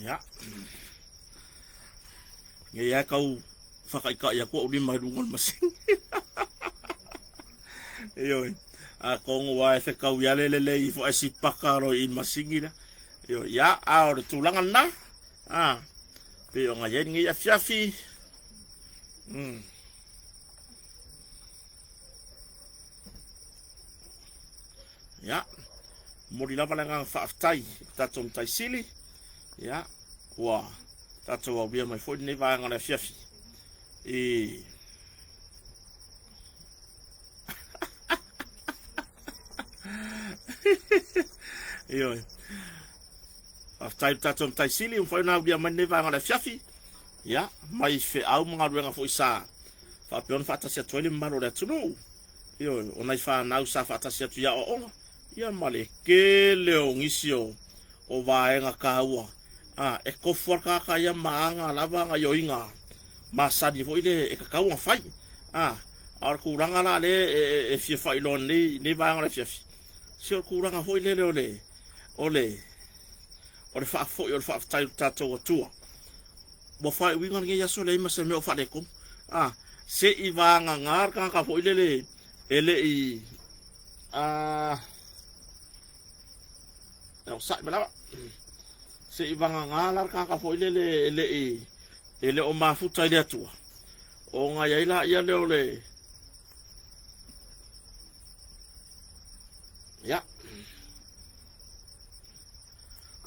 Ia. Nei ai kau whakaikai aku au lima i runga o le masini. Ioe. A kongo wa e whekau ia le lele i fo e si paka ro i masini la. Ioe. Ia, a o le tūlanga na. A, pe o ngai ngi afiafi. Ia, momoli lava le agaga faafetai i le tatou Matai Sili, ia, ua tatou aulia mai foi lenei vaega o le afiafi i Ioe. Faafetai i le tatou Matai Sili ua mafai ona aulia mai lenei vaega o le afiafi. Ia, mai feau ma galuega foi sa faapea ona faatasi atu ai le mamalu o le atunuu. Ioe, o nai fanau sa faatasi atu i aoaoga, ia ma le tele o nisi o, o vaega taua. A, e tofu lava le tagata ia ma aga lava gaoioiga masani foi le e tatau ona fai. A, a o le tulaga la lea e, e, e fia faailoa nei, nei vaega o le afiafi, se o le tulaga foi lele o le, o le, o le faafoi o le faafetai i lo tatou Atua. Ua faaiuina lenei aso leai ma se mea o faaletonu. A, se i vagana le tagata foi lele e le i a e onosai mai lava. Se i vagana la le tagata foi lele e le i e le o mafuta i le Atua. Ona i ai laia lea o le Ia.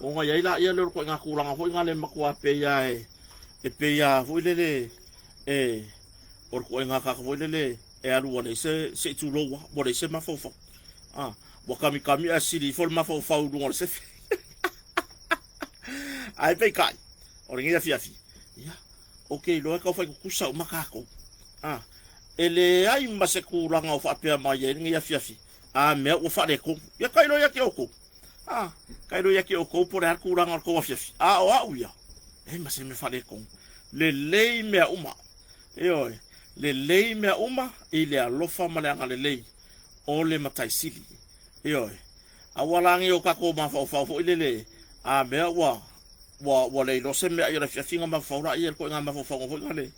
Ona i ai laia lea o le ituaiga tulaga foi lena le matua pei lava e, e pei lava foi lele e, o le ituaiga tagata foi lele e alu ua leai se, se i tulou lava, ua leai se mafaufau. A, ua kamikami ae sili ifo le mafaufau i luga o le sefe. Ae peitai, o lenei afiafi, ia, ou te iloa e tau fai tutusa uma tatou. A, e leai ma se tulaga o faapea mai ai lenei afiafi, a mea ua faaletonu. Ia tailo ia te outou. A, tailo ia te outou po o le a le tulaga o le tou afiafi. A o au ia, leai ma se mea faaletonu. Lelei mea uma. Ioe, lelei mea uma i le alofa ma le agalelei o le Matai Sili. Ioe, aua la nei o tatou mafaufau foi lele, a mea ua ua ua le iloa se meaai o le afiafi ona mafaufau laia i le ituaiga mafaufauga foi lea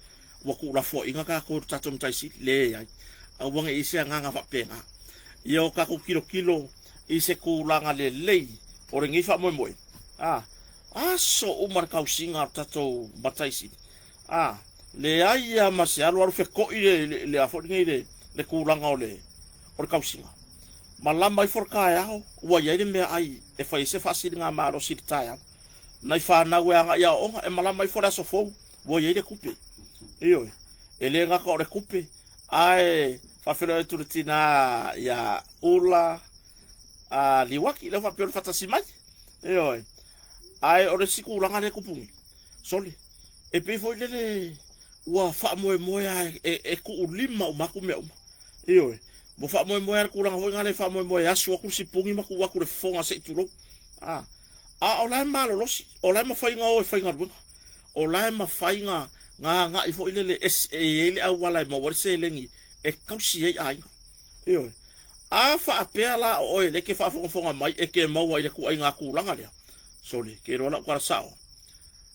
ua tuulafoaiina tatou e le tatou Matai Sili. Leai, aua ne i i ai se agaga faapena. Ia o tatou tilotilo i se tulaga lelei o lenei faamoemoe, a, aso uma le tausiga a le tatou Matai Sili. A, leai lava ma se alualu feto'i le, le, le a foi lenei le, le tulaga o le, o le tausiga. Malama ifo le taeao, ua i ai le meaai e fai ai se faasiligamalosi i le taeao. Nai fanau e agai i aoaoga, e malama ifo le aso fou, ua i ai le tupe. Ioe, e le gata o le tupe, ae faafeiloai atu i le tina ia Ula a Liuaki, lea ua faapea ona faatasi mai. Ioe, ae o le isi tulaga lea e tupu nei, sole, e pei foi lele ua faamoemoe lava e, e tuulima uma atu mea uma. Ioe, ua faamoemoe lava le tulaga foi lena e faamoemoe e asu atu le sipuni ma tuu atu le fofoga se i tulou. A, a o la e malolosi, o la e mafai ona o e faigaluega, o la e mafai ona agai foi lele e, e i ai le auala e maua ai le seleni e tausi ai aiga. Ioe. A faapea la o oe lea e te faafogafoga mai e te maua i le ituaiga tulaga lea, sole, ke iloa lau tala sao,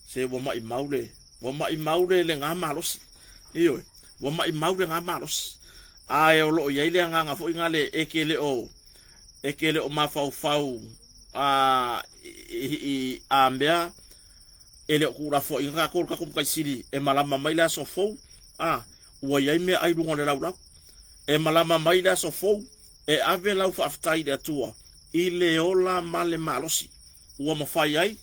se ua maimau le, ua maimau le le gā malosi. Ioe, ua maimau le gā malosi. Ae o lo o i ai le agaga foi gale e te le o, e te le o mafaufau a, i, i, a mea e le o tuulafoaiina tatou le tatou Matai Sili e malama mai le aso fou, a, ua i ai meaai i luga o le laulau. E malama mai le aso fou, e ave lau faafetai i le Atua i le ola ma le malosi ua mafai ai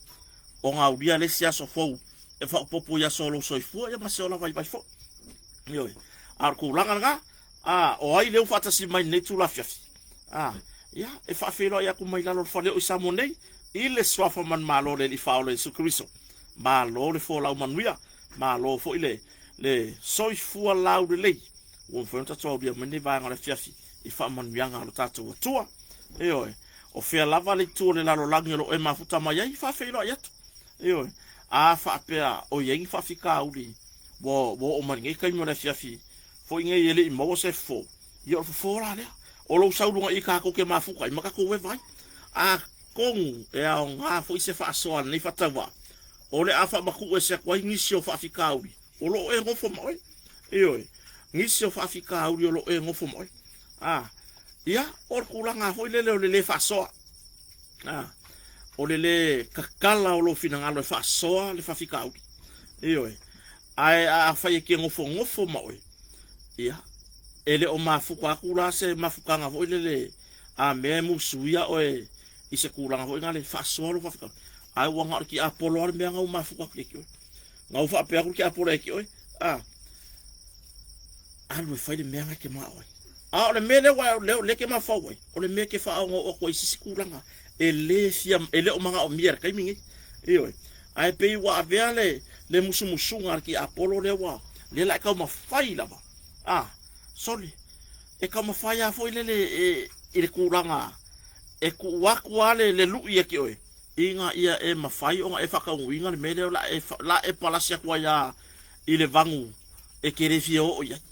ona aulia le isi aso fou e faaopoopo i aso o lou soifua ia ma se ola vaivai foi. Ioe. A o le tulaga lena, a, o ai lea ua faatasi mai i lenei itula afiafi? A, ia, e faafeiloai atu mai lalo o le fale o i Samoa nei, i le Suafa manumalo o le Alii Faaola Iesu Keriso. Malo le folau manuia, malo foi le, le soifua laulelei ua mafai ona tatou aulia mai lenei vaega o le afiafi i faamanuiaga a lo tatou Atua. Ioe, o fea lava le itu o le lalolagi o lo o e mafuta mai ai, faafeiloai atu. Ioe, a faapea o i ai ni faafitauli ua, ua oo mai lenei taimi o le afiafi foi nei e le i maua se fofo, ia o le fofo la lea. O lou sau i luga i i tatou te mafuta ai ma tatou eva ai. Atonu e aoga foi se faasoa a lenei faatauvaa. O le a faamatuu ese atu ai nisi o faafitauli o lo o e nofo ma oe. Ioe, nisi o faafitauli o lo o e nofo ma oe. A, ia, o le tulaga foi lele o le lē faasoa. A, o le lē tatala o lou finagalo e faasoa le faafitauli. Ioe, ae afai e te nofonofo ma oe, ia, e le o mafuta atu la se mafutaga foi lele a mea e musuia oe i se tulaga foi lea faasoa lou faafitauli. Ae ua na o le tiapolo lava le mea na ua mafuta atu ia te oe. Na ou faapea atu le tiapolo ia te oe, a, alu e fai le mea na e te manao ai. A o le mea lea ua lea e te mafaufau ai, o le mea e te faaogaoo atu ai i se isi tulaga e le fia e le o manaomia i le taimi lenei. Ioe. Ae pei ua avea le le musumusuga a le tiapolo lea ua lea la e taumafai lava. A, sole, e taumafai lava foi lele e, i le tulaga e tuu atu lava le, le lui ia te oe, ina ia e mafai ona e faataunuuina le mea lea o le a e, la e palasi atu ai lava i le vanu e te le fia oo i ai.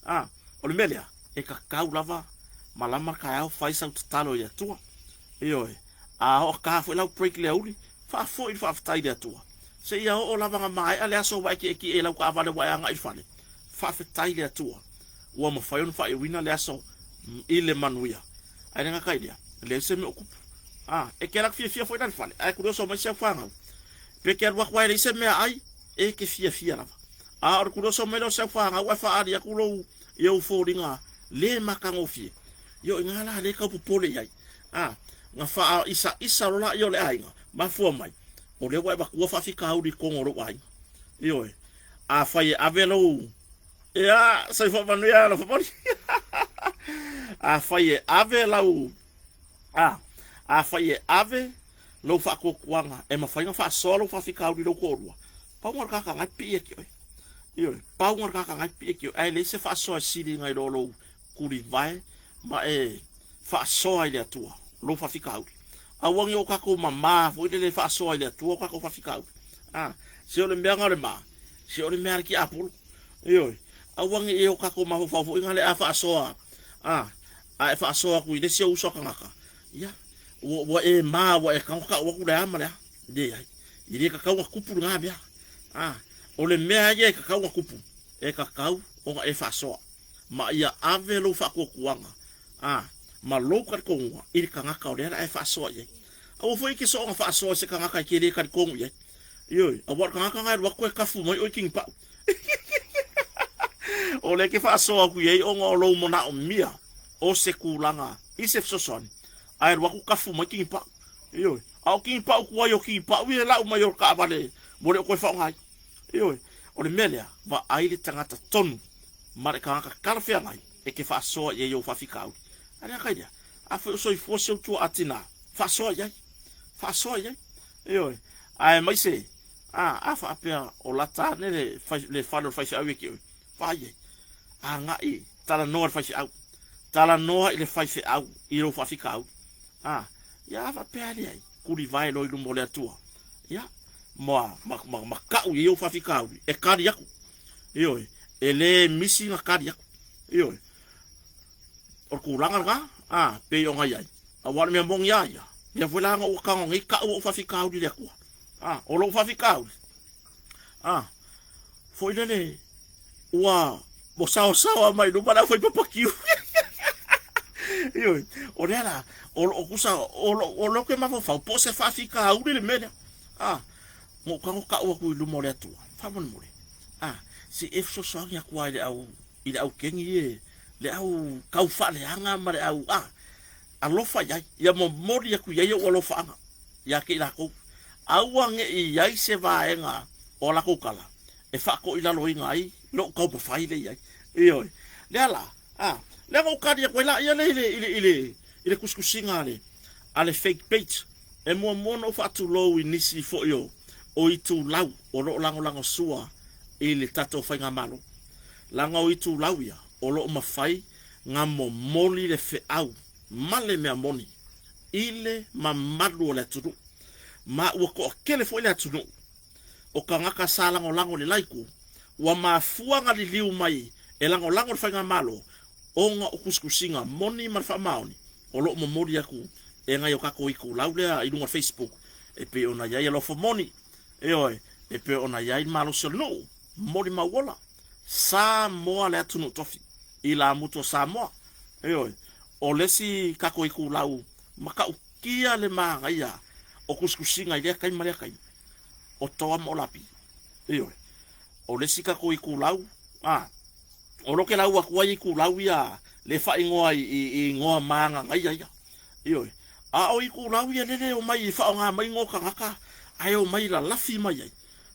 A, o le mea lea, e tatau lava malama le taeao fai sau tatalo i le Atua. Ioe, a hoʻokaha foi lau break i le aoauli, faafoi le faafetai i le Atua. Seia oo lava na maea le aso ua e tietie i lau taavale ua e agai i le fale, faafetai i le Atua ua mafai ona faaiuina le aso i le manuia. Ae le gata i lea, leai se mea o tupu. A, e te alu atu fiafia foi la i le fale, ae tulioso mai si au fanau. Pe te alu atu lava e leai se mea ai, e te fiafia lava. A o le tulioso mai lea o si au fanau ae faaali atu lou i ou foliga le matagofie, ia o i ina la lea e tau popole i ai. A, na faaisaisa loa laia o le aiga, mafua mai, o lea ua e avatua faafitauli i totonu o lou aiga. Ioe, afai e ave lou, ia, soifua manuia alofa moni. Afai e ave lau, a, afai e ave lou faatuatuaga e mafai ona faasoa lou faafitauli i lou toalua, pau na o le tagata na e pipii ia te oe. Ioe, pau na o le tagata na e pipii ia te oe, ae leai se faasoa e sili nai lo lou tulivae ma e faasoa i le Atua lou faafitauli. Aua ne i o tatou mama foi lele e faasoa i le Atua o tatou faafitauli. A, se o le mea na o le ma, se o le mea a le tiapolo. Ioe, aua ne i o tatou mafaufau foi na le a faasoa, a, a e faasoa atu i le isi ou uso a tagata, ia, ua, ua e ma, ua e tago tau atu le a ma le a. Leai, e le tatau ona tupu lena mea. A, o le mea ia e tatau ona tupu, e tatau ona e faasoa, ma ia ave lou faatuatuaga, a, ma lou talitonuga i le tagata o lea la e faasoa i ai. Aua foi e te soona faasoa i se tagata e te le talitonu i ai. Ioe, aua o le tagata na e alu atu e kafu mai oe i kinipau. O lea e te faasoa atu i ai ona o lou manaomia o se tulaga i se fesoasoani, ae alu atu kafu mai kinipau. Ioe, a o kinipau tuai o kinipau ia e lau mai o le taavale ua le o toe faaaogaina. Ioe, o le mea lea, vaai le tagata tonu ma le tagata talafeagai e te faasoa i ai ou faafitauli. A le gata i lea, afai o soifua si ou tuaa tinā, faasoa i ai, faasoa i ai. Ioe, aemaise, a, a faapea o lata ane le, le fale o le faifeau ia te oe, vaai i ai, agai, talanoa i le faifeau, talanoa i le faifeau i lou faafitauli. A, ia a faapea e leai, tulivae loa i luma o le Atua, ia, ma, ma, ma, ma tau i ai ou faafitauli, e tali atu. Ioe, e le misi na tali atu. Ioe, o le tulaga lena, a, pei ona i ai, aua o le mea moni lava ia, lea foi la na ou tago nei tau ou faafitauli i le Atua. A, o lou faafitauli, a, foi lele, ua ua saosaoa mai luma le aufaipapakiu. Ioe, o lea la, o loo tusa, o loo, o loo ke mafaufau, po o se faafitauli le mea lea. A, na ou tago tau atu i luma o le Atua, faamolemole, a, se i e fesoasoani atu lava i le au, i le au keni e, le au tau faaleaga ma le au, a, alofa i ai, ia momoli atu i ai ou alofaaga ia te i latou. Aua ne i i ai se vaega o a latou tala e faatoilaloina ai lou taumafai lea i ai. Ioe. Lea la, a, lea na ou tali atu ai laia lea i le, i le, i le, i le tusitusiga a le, a le fake page. E muamua ona ou faatulou i nisi foi o, o itulau o lo o lagolagosua i le tatou faigamalo. Leaga o itulau ia o lo o mafai na momoli le feau ma le mea moni i le mamalu o le atunuu. Ma ua toatele foi le atunuu o tagata sa lagolago i le la itu, ua mafua na liliu mai e lagolago le faigamalo ona o tusitusiga moni ma le faamaoni o lo o momoli atu e nai o tatou itulau lea i luga o le Facebook e pei ona i ai Alofa Moni. Ioe, e pei ona i ai le malosi o le nuu, molimau ola, Samoa le atunuu tofi, i lamutu o Samoa. Ioe, o le isi tatou itulau matautia le manaia o tusitusiga i lea taimi ma lea taimi, o Toa ma Olapi. Ioe, o le isi tatou itulau, a, o lo ke lau atu ai itulau ia le faaigoa i igoa magagaia ia. Ioe, a o itulau ia lele e omai e faaaoga mai igoa o tagata ae omai lalafi mai ai,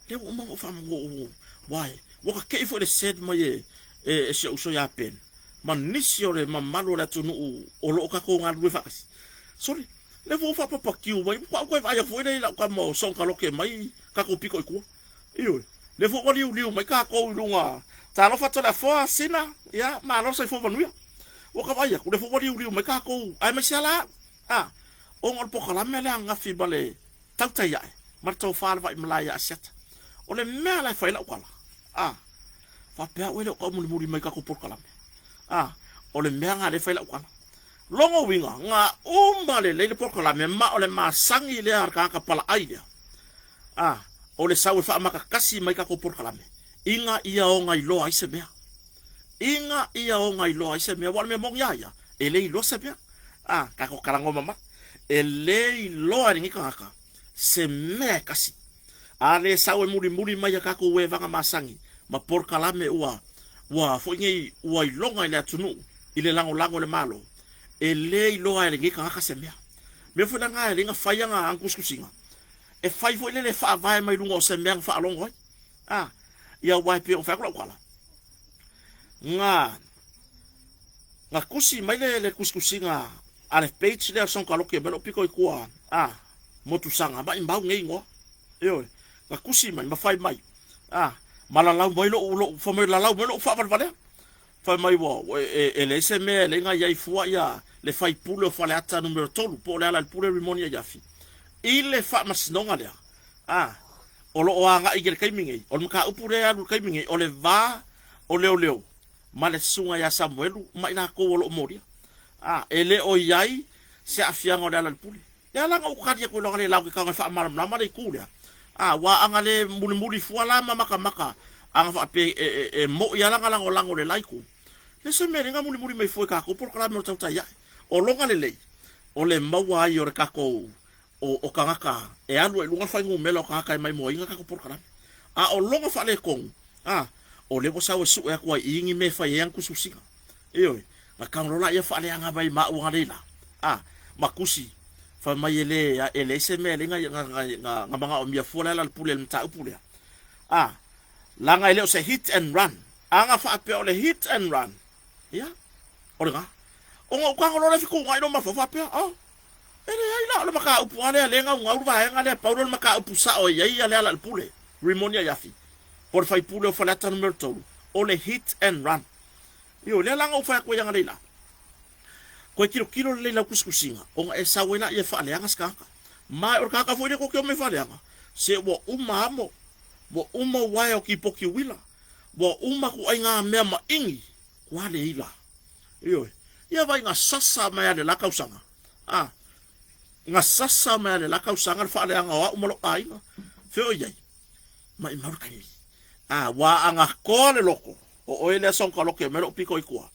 lea ua uma ona ou faamanua, ua ua tate'i foi le send mai e si ou uso ia Ben ma nisi o le mamalu o le atunuu o lo o tatou galulue faatasi. Sole, lea foi ua faapapatiu mai, ua ou toe vaai atu foi lea i lau tama o Songkaloke mai tatou pito i tua. Ioe, lea foi ua liuliu mai tatou i luga, talofa Toleafoa, Sina, ia, malo le soifua manuia. Ua ka vaai atu, lea foi ua liuliu mai tatou, aemaise lava la au, a, ona o le polokalame lea ananafi ma le tautai ae, ma le tofa a le Vaimalae ia Asiata. O le mea la e fai ai lau tala, a, faapea au e le o taumulimuli mai i tatou polokalame. A, o le mea lena lea e fai ai lau tala. Lona uiga, na uma lelei le polokalame, ma o le masani lea a le tagata palaai lea, a, o le sau e faamatatasi mai tatou polokalame, ina ia ogailoa ai se mea. Ina ia ogailoa ai se mea, aua o le mea moni lava ia, e le iloa se mea. A, tatou talanoa mamalu, e le iloa e lenei tagata se mea e tasi. A le sau e mulimuli mai a tatou evaga masani ma polokalame ua ua foi nei ua iloga i le atunuu i le lagolago i le Malo, e le iloa e lenei tagata se mea. Mea foi la na e le na fai ana tusitusiga, e fai foi lele e faavae mai luga o se mea na faalogo ai. A, ia aua e pei ona fai atu lau tala, na na tusi mai le, le tusitusiga a le page lea o Songkaloke mai lou pito i tua, a, Motusaga, maimau nei igoa. Ioe, na tusi mai ma fai mai, a, ma lalau mai lou, lou, fai mai lalau mai lou faavalevalea. Fai mai ua, e leai se mea e leai na i ai fua ia le faipule o Faleata numera 3, po o Lealailepule Rimoni Aiafi, i le faamasinoga lea, a, o lo o agai i le taimi nei, o le mataupu lea e alu i le taimi nei, o le va o leoleo ma le susuga ia Samuelu ma i latou o lo o molia. A, e le o i ai se aafiaga o Lealailepule. Lea la na ou tali atu i lona le lau ke tago e faamalamalama le itu lea. A, ua aga le mulimuli fua la ma makamaka aga faapea e mo'i a lana lagolago i le la itu. Le se mea le na mulimuli mai fua i tatou polokalame o le tautai ae. O lona lelei, o le maua ai o le tatou o tagata e alu ai i luga le fuainumera o tagata e maimoaina tatou polokalame. A o lona faaletonu, a, o lea ua sau e sue atu ai i i ni mea e fai ai ana tusitusiga. Ioe, na tago loa laia faaleaga mai ma au analeila, a, ma tusi, fai mai e le, e leai se mea e leai na manaomia fua Lealailepule i le mataupu lea. A, leaga e le o se hit and run. A na faapea o le hit and run, ia, o lena. Ona ou tago loa lea fetuunai lou mafaufau faapea, oh, e leai la o le mataupu lava lea lea e gaugau le vaega lea, pau lea o le mataupu sao e i ai Lealailepule, Rimoni Aiafi, po o le faipule o Faleata numera 3, o le hit and run. Ioe, lea la na ou fai atu ai analeila, Koe tilotilo lelei i lau tusitusiga, ona e sau ai laia e faaleaga se tagata. Ma o le tagata foi lea tou te omai e faaleaga, se ua uma amo, ua uma uaea o tipoti uila, ua uma ituaiga mea maʻini, ua leila. Ioe. Ia vai na sasa mai lava i le la tausaga, a, na sasa mai lava i le la tausaga le faaleaga o au ma lou aiga. Fea o i ai? Maʻimau le taimi. A, ua agatoa le loto, o oe lea Songkaloke mai lou pito i tua.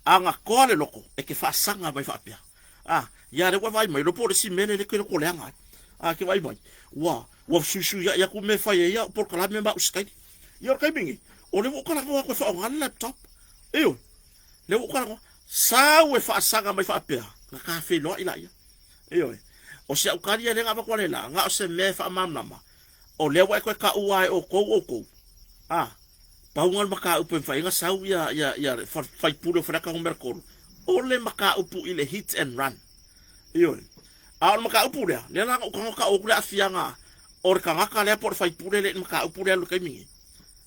Agatoa le loto, e te faasaga mai faapea. A, ia lea ua e vaai mai, iloa po o le isi mea lea e te loto leaga ai. A, e te vaai mai, ua, ua fesuisuiai atu mea e fai ai au polokalame ma au sitaili. Ia o le taimi nei, o lea ua ou talanoa atu e faaaoga le laptop. Ioe, lea ua ou talanoa, sau e faasaga mai faapea, na ta feiloai laia. Ioe, o si au tali ia lea na avatu analeila, na o se mea e faamalamalama, O lea ua e toe taua e outou outou, a, pau lena o le mataupu e mafai ai ona sau ia, ia, ia le faipule o Faleata Numera 3, o le mataupu i le hit and run. Ioe. A o le mataupu lea, lea la na ou tago tau atu le aafiaga o le tagata lea po o le faipule lea i le mataupu lea i le taimi nei.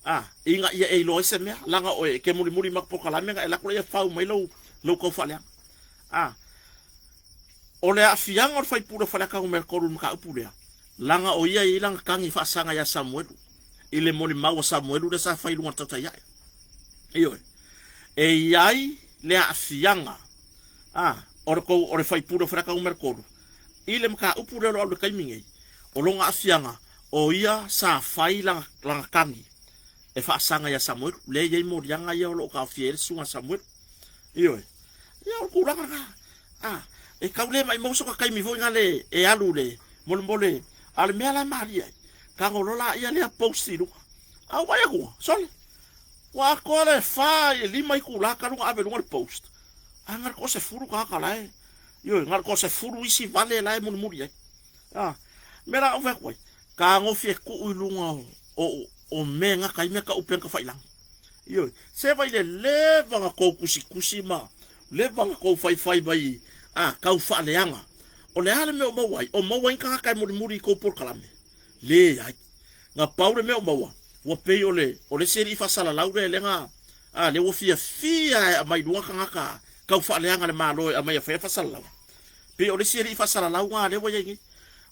A, ina ia e iloa ai se mea, leaga oe e te mulimuli mai polokalame ona e alu atu lea fau mai lou, lou tau faaleaga. A, o le aafiaga o le faipule o Faleata Numera 3 i le mataupu lea, Leaga o ia e i ai lana tagi faasaga ia Samuelu, i le molimau a Samuelu lea sa fai i luga o le tautai ae. Ioe. E i ai le aafiaga a, o le tou, o le faipule o Faleata numera 3, i le mataupu lea o lo o alu i le taimi nei, o lona aafiaga, O ia sa fai lana, lana kagi e faasaga iā Samuelu, lea e i ai moliaga ia o lo o taofia ai le susuga a Samuelu. Ioe. Ia o le tulaga lena. A, e tau le maimau so ta taimi foi nale e alu le molemole, a o le mea la e malie ai, tago loa laia lea post i luga. A ou vaai atu, sole, ua atoa le fa i le lima itula talu ona ave i luga le post, ae na o le toasefulu tagata la e, ioe, na o le toasefulu isi vale la e mulimuli ai. A, mea la ou fai atu ai, tagofi e tuu i luga o mea e gata ai mea tau upega tafailagi. Ioe, seva i le leva na tou tusitusi ma leva na tou faifai mai a tau faaleaga. O le a le mea o maua ai? O maua ai ni tagata e mulimuli i tou polokalame? Leai. Na pau le mea o maua, ua pei o le, o le isi alii faasalalau lea lea na, a, lea ua fiafia e aumai i luga tagata tau faaleaga le Malo e aumai e faia faasalalau. Pei o le isi alii faasalalau na lea ua i ai nei.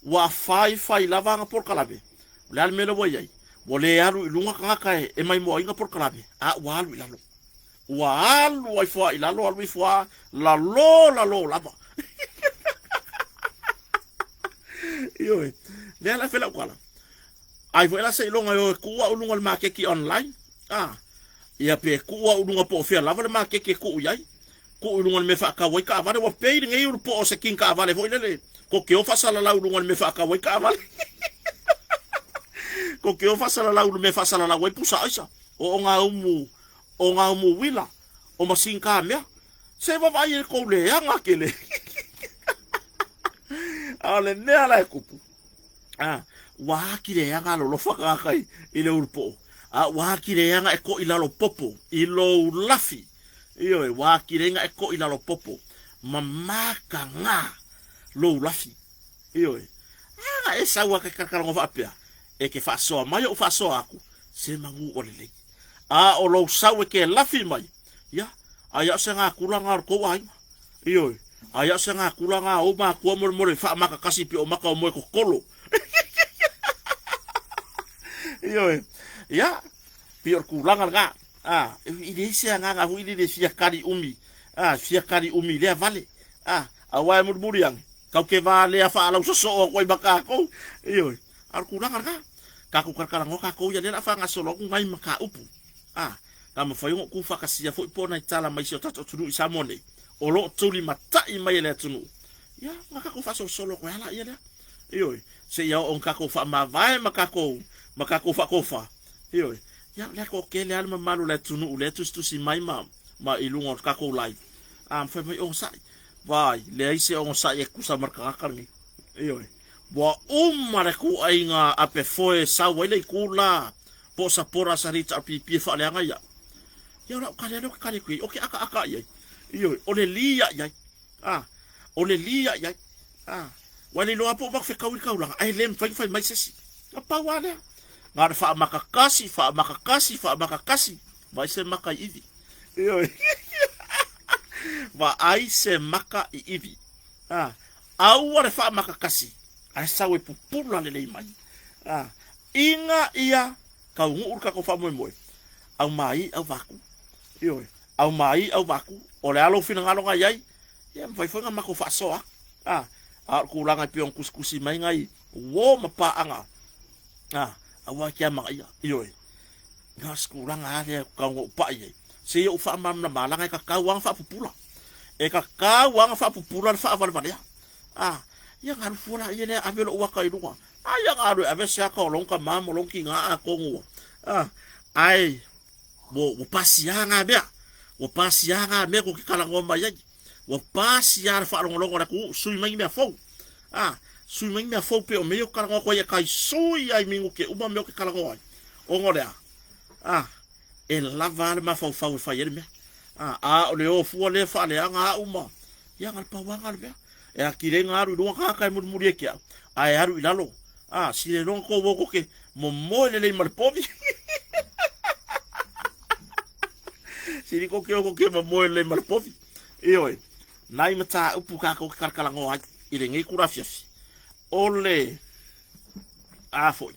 Ua faifai lava ana polokalame. O le a le mea lea ua i ai? Ua le alu i luga tagata e maimoaina polokalame, a ua alu i lalo. Ua alu ai fua i lalo, alu ifo a lalo lalo lava. Ioe, lea la e fai lau tala. Ai foi la seiloga e o e tuu au i luga o le maketi online, a, ia pe tuu au i luga po o fea lava le maketi e tuu i ai. Tuu i luga o le mea e faatau ai taavale, ua pei lenei ulu po o se king taavale foi lele, ko ke o faasalalau i luga o le mea e faatau ai taavale. Ko ke o faasalalau i le mea e faasalalau ai pusa aisa, o o o ngā umu uila, o masini kāmea. Se vaavaai e kou leaga kele. A o le mea la e kupu, a, ua aki leaga alolofa tagata i le ulu po'o, a ua aki leaga e ko'i lalo popo i lou lafi. Ioe, ua aki leaga e ko'i lalo popo ma makaga lou lafi. Ioe, a e sau a ke kalakalago faapea, e ke faasoa mai ou faasoa aku, se manu ua lelei. A o lou sau e ke lafi mai, ia, aia o se gakula ga o le tou aiga. Ioe, aia o se gakula ga o ou matua molemole faamakakasi pei o maka o moe kokolo. Ioe, ia, pei o le tulaga lena. A, e leai se agaga foi lele e fia kali umi, a, fia kali umi i lea vale. A, aua e mulimuli ane, kau ke valea faalausosoo atu ai ma tatou. Ioe, a o le tulaga lena. Tatou talatalanoa tatou ia lea o le a faagasolo atu nai mataupu. A, na mafai ona tuufaatasia foi po o nai tala mai si o tatou atunuu i Samoa nei, o lo o tulimatai mai e le atunuu. Ia, na tatou faasolosolo atu ai lava laia lea. Ioe, seia oo ina tatou faamavae ma tatou, ma tatou faatofa. Ioe, ia, o lea toatele lava le mamalu o le atunuu lea e tusitusi mai ma, ma i luga o le tatou live. A, ma fai mai, onosai. Vaai, leai se onosai e tusa ma le tagata lenei. Ioe. Ua uma le ituaiga ape foe e sau ai le itu la po o sapora sa HRPP e faaleaga ia. Ia o lau tali lea ou te tali atu i ai, ou te akaaka i ai. Ioe, o le li ia i ai. A, o le li ia i ai. A, ua le iloa po o maku fetau i le taulaga, ae le mafai ona fai mai se isi. Na pau lava lea. Na o le faamaka kasi, faamaka kasi, faamaka kasi, vaai se maka i ivi. Ioe. Vaai se maka i ivi. A, aua le faamakakasi, ae sau e pupula lelei mai. A, ina ia taunuu le tatou faamoemoe, aumai auvaku. Ioe, aumai auvaku, o le a lou finagalo na i ai, ia mafai foi ona matou faasoa. A, a o le tulaga e pei ona tusitusi mai nai uo ma paaga, a, aua e te amanaia. Ioe, na o se tulaga lava lea e tau ona ou pai i ai, se i ou faamalamalama, leaga e tatau lava ona faapupula. E tatau lava ona faapupula le faavalevalea. A, ia galu fua laia lea ave lou ata i luga. A ia galu e ave se ata o lona tama ma lona tina atonu ua. A, ae ua, ua pasia na mea. Ua pasia na mea tou te talanoa mai ai. Ua pasia le faalogologo a le atunuu, sui mai ni mea fou. A, sui mai ni mea fou pei o mea ia ou te talanoa atu ai e tai sui ai minute uma mea ou te talanoa ai. Ona o le a? A, e lava a le mafaufau e fai ai le mea. A, a o le o fua lea faaleaga au ma, ia na o le pau lava lena o le mea. E atili ai ona alu i luga tagata e mulimuli ai ke au, ae alu i lalo. A, sili ai loa ona tou o tou te momoe lelei ma le povi. Sili tou te o tou te momoe lelei ma le povi. Ioe, nai mataupu tatou te talatalanoa ai i lenei itula afiafi. O le, a foi,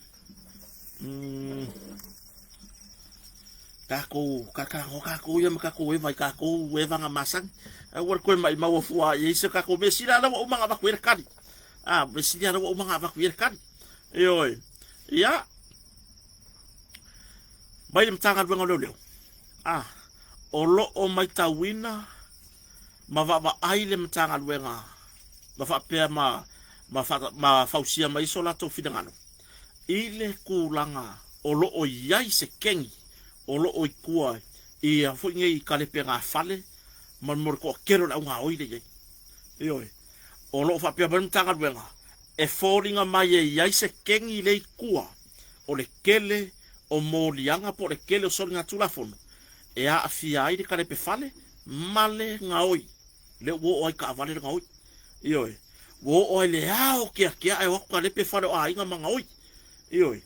tatou talatalanoa tatou ia ma tatou eva i tatou eva na masani. Aua le toe maimau fua i ai se tatou mea sili lava ua uma ona avatu i ai le tali. A, mea sili lava ua uma ona avatu i ai le tali. Ioe. Ia, mai le Matagaluega o Leoleo, a, o lo o matauina ma vaavaai le Matagaluega ma faapea ma, ma, ma fausia mai so latou finagalo i le tulaga o lo o i ai se kegi o lo o i tua i ia foi nei kalepegafale ma mo le toatele o le augaoi le i ai. Ioe, o lo o faapea mai le Matagaluega, e foliga mai e i ai se kegi lea i tua o le tele o moliaga po o le tele o soligatulafono e aafia ai le kalepefale ma le gaoi. Lea ua oo ai i taavale le gaoi. Ioe, ua oo ai i le ao keakea ae o atu kalepe fale o aiga ma gaoi. Ioe,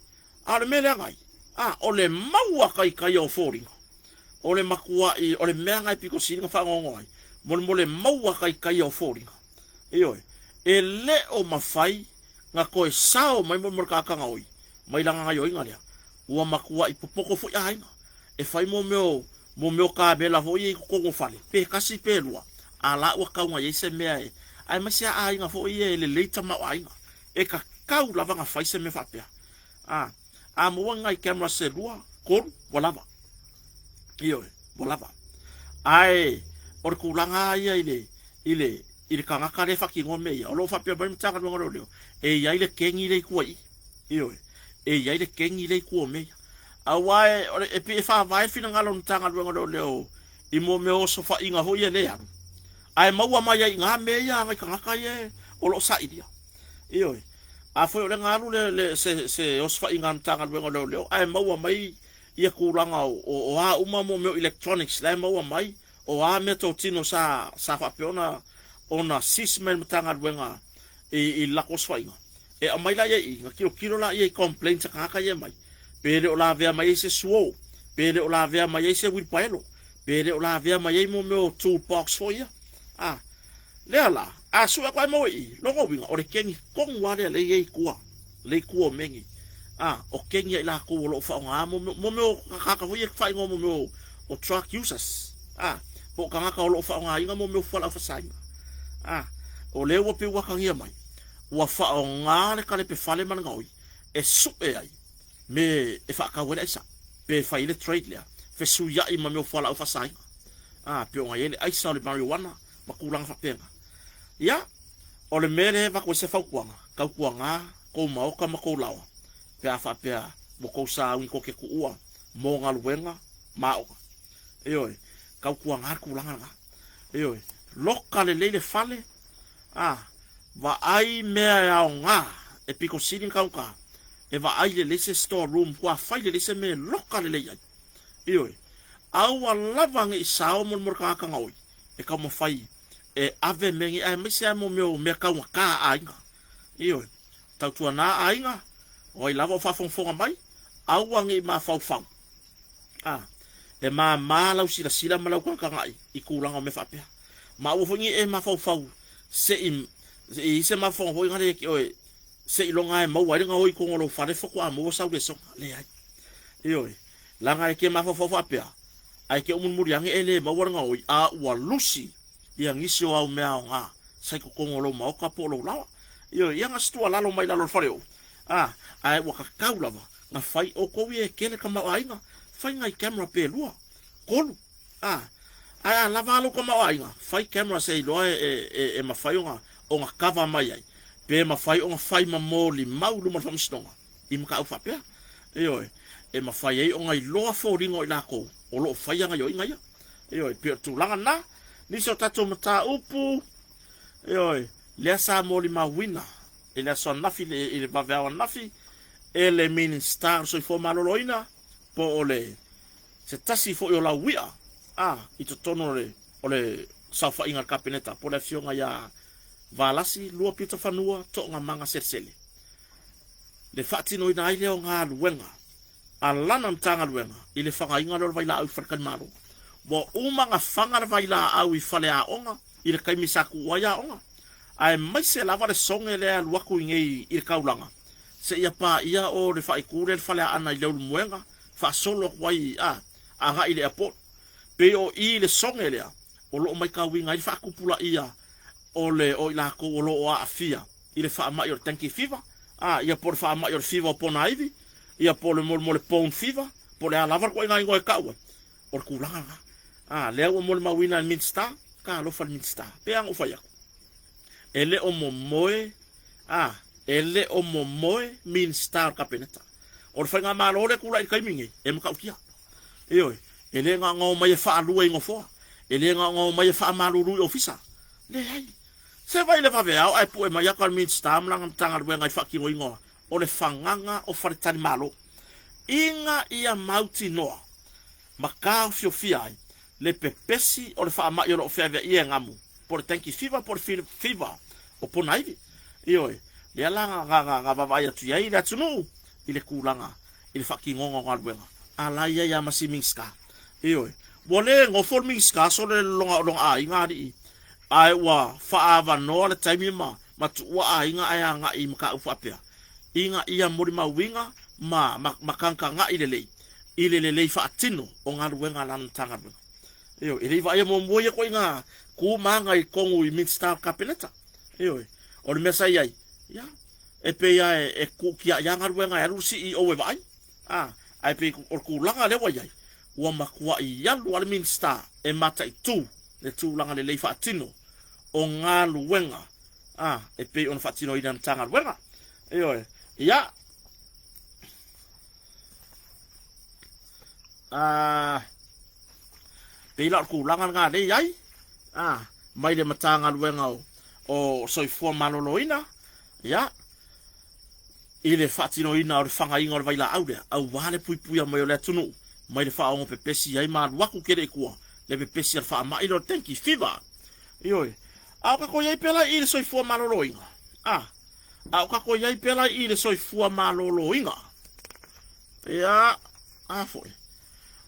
a o le mea leaga ai, a, o le maua taitaia o foliga. O le matua'i, o le mea lena e pito sili ona faanoano ai, mo le maua taitaia o foliga. Ioe, e le o mafai na toe sao mai mo le tagata gaoi mai lana gaioiga lea. Ua matua'i popoto foi aiga e fai mo mea o mo mea o kamela foi ia i totonu o fale, pe tasi pe lua, a la ua tau na i ai se mea e, aemaise lava aiga foi ia e lelei tamaoaiga. E tatau lava ona fai se mea faapea. A, a maua ni nai cameras se lua, tolu, ua lava. Ioe, ua lava. Ae o le tulaga lava ia i le, i le, i le tagata lea e faatinoa mea ia, o lo o faapea mai le Matagaluega o Leoleo, e i ai le kegi lea i tua i i. Ioe, e i ai le kegi lea i tua o mea ia. Aua e, o le, e pei e faavae le finagalo o le Matagaluega o Leoleo i mo mea o osofaiga foi ia lea e alu, ae maua mai ai i ina mea ia a nai tagata ia o lo o sailia. Ioe. A foi o lea na alu le, le, se, se osofaiga a le Matagaluega o Leoleo ae maua mai ia tulaga o, o, o a uma mo mea o electronics la e maua mai, o a meatotino sa, sa faapea ona, ona seize mai e le Matagaluega i, i le latou osofaiga, e aumai laia i i, na tilotilo laia i complaints a tagata ia e aumai, pe le o lavea mai ai se suo, pe le o lavea mai ai se uilipaelo, pe le o lavea mai ai mo mea o toolbox foi ia. A, lea la, a sue atu ae maua i i, lona uiga, o le kegi tonu lava lea lea e i ai i tua, lea i tua o mea nei. A, o kegi a i latou o lo o faaaogaina mo mea, mo mea o tagata foi ia e faaigoa mo mea o drug users, a, po o tagata o lo o faaaogaina mo mea o fualaau faasaina. A, o lea ua pei ua atagia mai, ua faaaoga le kalepe fale ma le gaoi e sue ai me e faatau ai le aisa, pe fai ai le trade lea, fesuiai ma mea o fualaau faasaina. A, pei ona i ai le aisa o le marijuana ma tulaga faapena. Ia, o le mea lea e avatu ai se fautuaga, tautuaga kou maota ma kou laoa, pe a faapea ua tou sauni tou te tuua mo galuega ma aoga. Ioe, tautuaga le tulaga lena. Ioe, loka lelei le fale, a, vaai mea e aoga e pito sili ona taugata, e vaai lelei se store room, ua fai lelei se mea e loka lelei ai. Ioe, aua lava ne i sao mo le tagata gaoi e taumafai e ave mea nei, aemaise lava mo mea o mea taugata a aiga. Ioe, tautuana aiga, o ai lava o faafogafoga mai, aua ne i mafaufau. A, e māmā lau silasila ma lau tagatagai i tulaga o mea faapea. Ma aua foi ne i e mafaufau se i i ai se mafaufauga foi lea ia te oe, seiloga e maua ai le gaoi i totonu o lou fale faatoa maua sau lesona. Leai. Ioe, leaga e te mafaufau faapea, ae te umulimuli ane e le maua le gaoi, a ua lusi ia nisi o au mea aoga sa i totonu o lou maota po o lou laoa. Ioe, ia na se tuualalo mai lalo o le fale ou, a, ae ua tatau lava na fai outou ia e tele tamaoaiga, fai nai camera pe lua, tolu, a, ae a lava lou tamaoaiga, fai camera se iloa e, e, e, e mafai ona, ona cover mai ai, pe mafai ona fai ma molimau i luma o le faamasinoga i mataupu faapea. Ioe, e mafai ai ona iloa foliga o i latou o lo o faia gaioiga ia. Ioe, pei o le tulaga lena. Nisi o tatou mataupu, ioe, lea sa molimauina i le aso ananafi, i le vaveao ananafi, e le Minisita o le Soifua Maloloina, po o le se tasi foi o lauia a i totonu o le, o le saofaiga a le Kapeneta, po o le afioga ia Valasi Luapitofanua Toogamaga Selesele. Le faatinoina ai lea o galuega a lana Matagaluega i le fagaina lea o le vailaau i faletalimalo. Ua uma ona faga le vailaau i faleaoga i le taimi sa tuua ai aoga, aemaise lava le soge lea e alu atu i nei i le taulaga seia paia o le faaitu lea i le faleaana i Leulumoega faasolo atu ai a agai i le airport. Pei o i le soge lea o lo o maitauina ai le faatupulaia o le o i latou o lo o aafia i le faamai o le dengue fever. A, ia po o le faamai o le fiva o ponaivi, ia po o le mo le bone fever, po o le a lava le ituaiga igoa e tau ai, o le tulaga lena. A, lea ua molimauina e le Minisita, talofa i le Minisita. E pei lava ona ou fai atu, e le o momoe, a, e le o momoe Minisita o le Kapeneta. O le faigamalo lea e tulai i le taimi lenei, e matautia. Ioe, e le na ona omai e faalua i nofoa, e le na ona omai e faamalulu i ofisa. Leai. Se vaai i le vaveao ae pue mai ata le Minisita ma lana Matagaluega i le faatinoina o le fagaga o faletalimalo ina ia mautinoa ma taofiofia ai le pepesi o le faamai o lo o feaveaia e gamu, po o le dengue fever po o le fever o ponaivi. Ioe, lea la na vaavaai atu i ai le atunuu i le tulaga i le faatinoga o galuega a la e i ai lava ma si Minisita. Ioe, ua le nofo le Minisita sole le lona o lona aiga alii, ae ua faaavanoa le taimi ma ma tuua aiga ae agai i mataupu faapea, ina ia molimauina ma ma tagatagai lelei i le lelei faatino o galuega a lana Matagaluega. Ioe, e le i vaaia muamua ia ituaiga tu ma aga i totonu i Minisita o le Kapeneta. Ioe, o le mea sa i ai, ia, e pei lava e tuutiai lava galuega e alu le CEO e vaai, a, ae pei o le tulaga lea ua i ai, ua matuai alu lava le Minisita e mataitu le tulaga lelei faatino o galuega a, e pei ona faatinoina e le Matagaluega. Ioe, ia, a, pei la o le tulaga lena lea e i ai, a, mai le Matagaluega o, o Soifua Maloloina, ia, i le faatinoina o le fagaina o le vailaau lea, aua le puipuia mai o le atunuu mai le faaogo pepesi ai ma alu atu tele i tua le pepesi a le faamai lea o le dengue fever. Ioe. A o tatou i ai pea la i le soifua maloloina, a, a o tatou i ai pea la i le soifua maloloina, ia, a foi,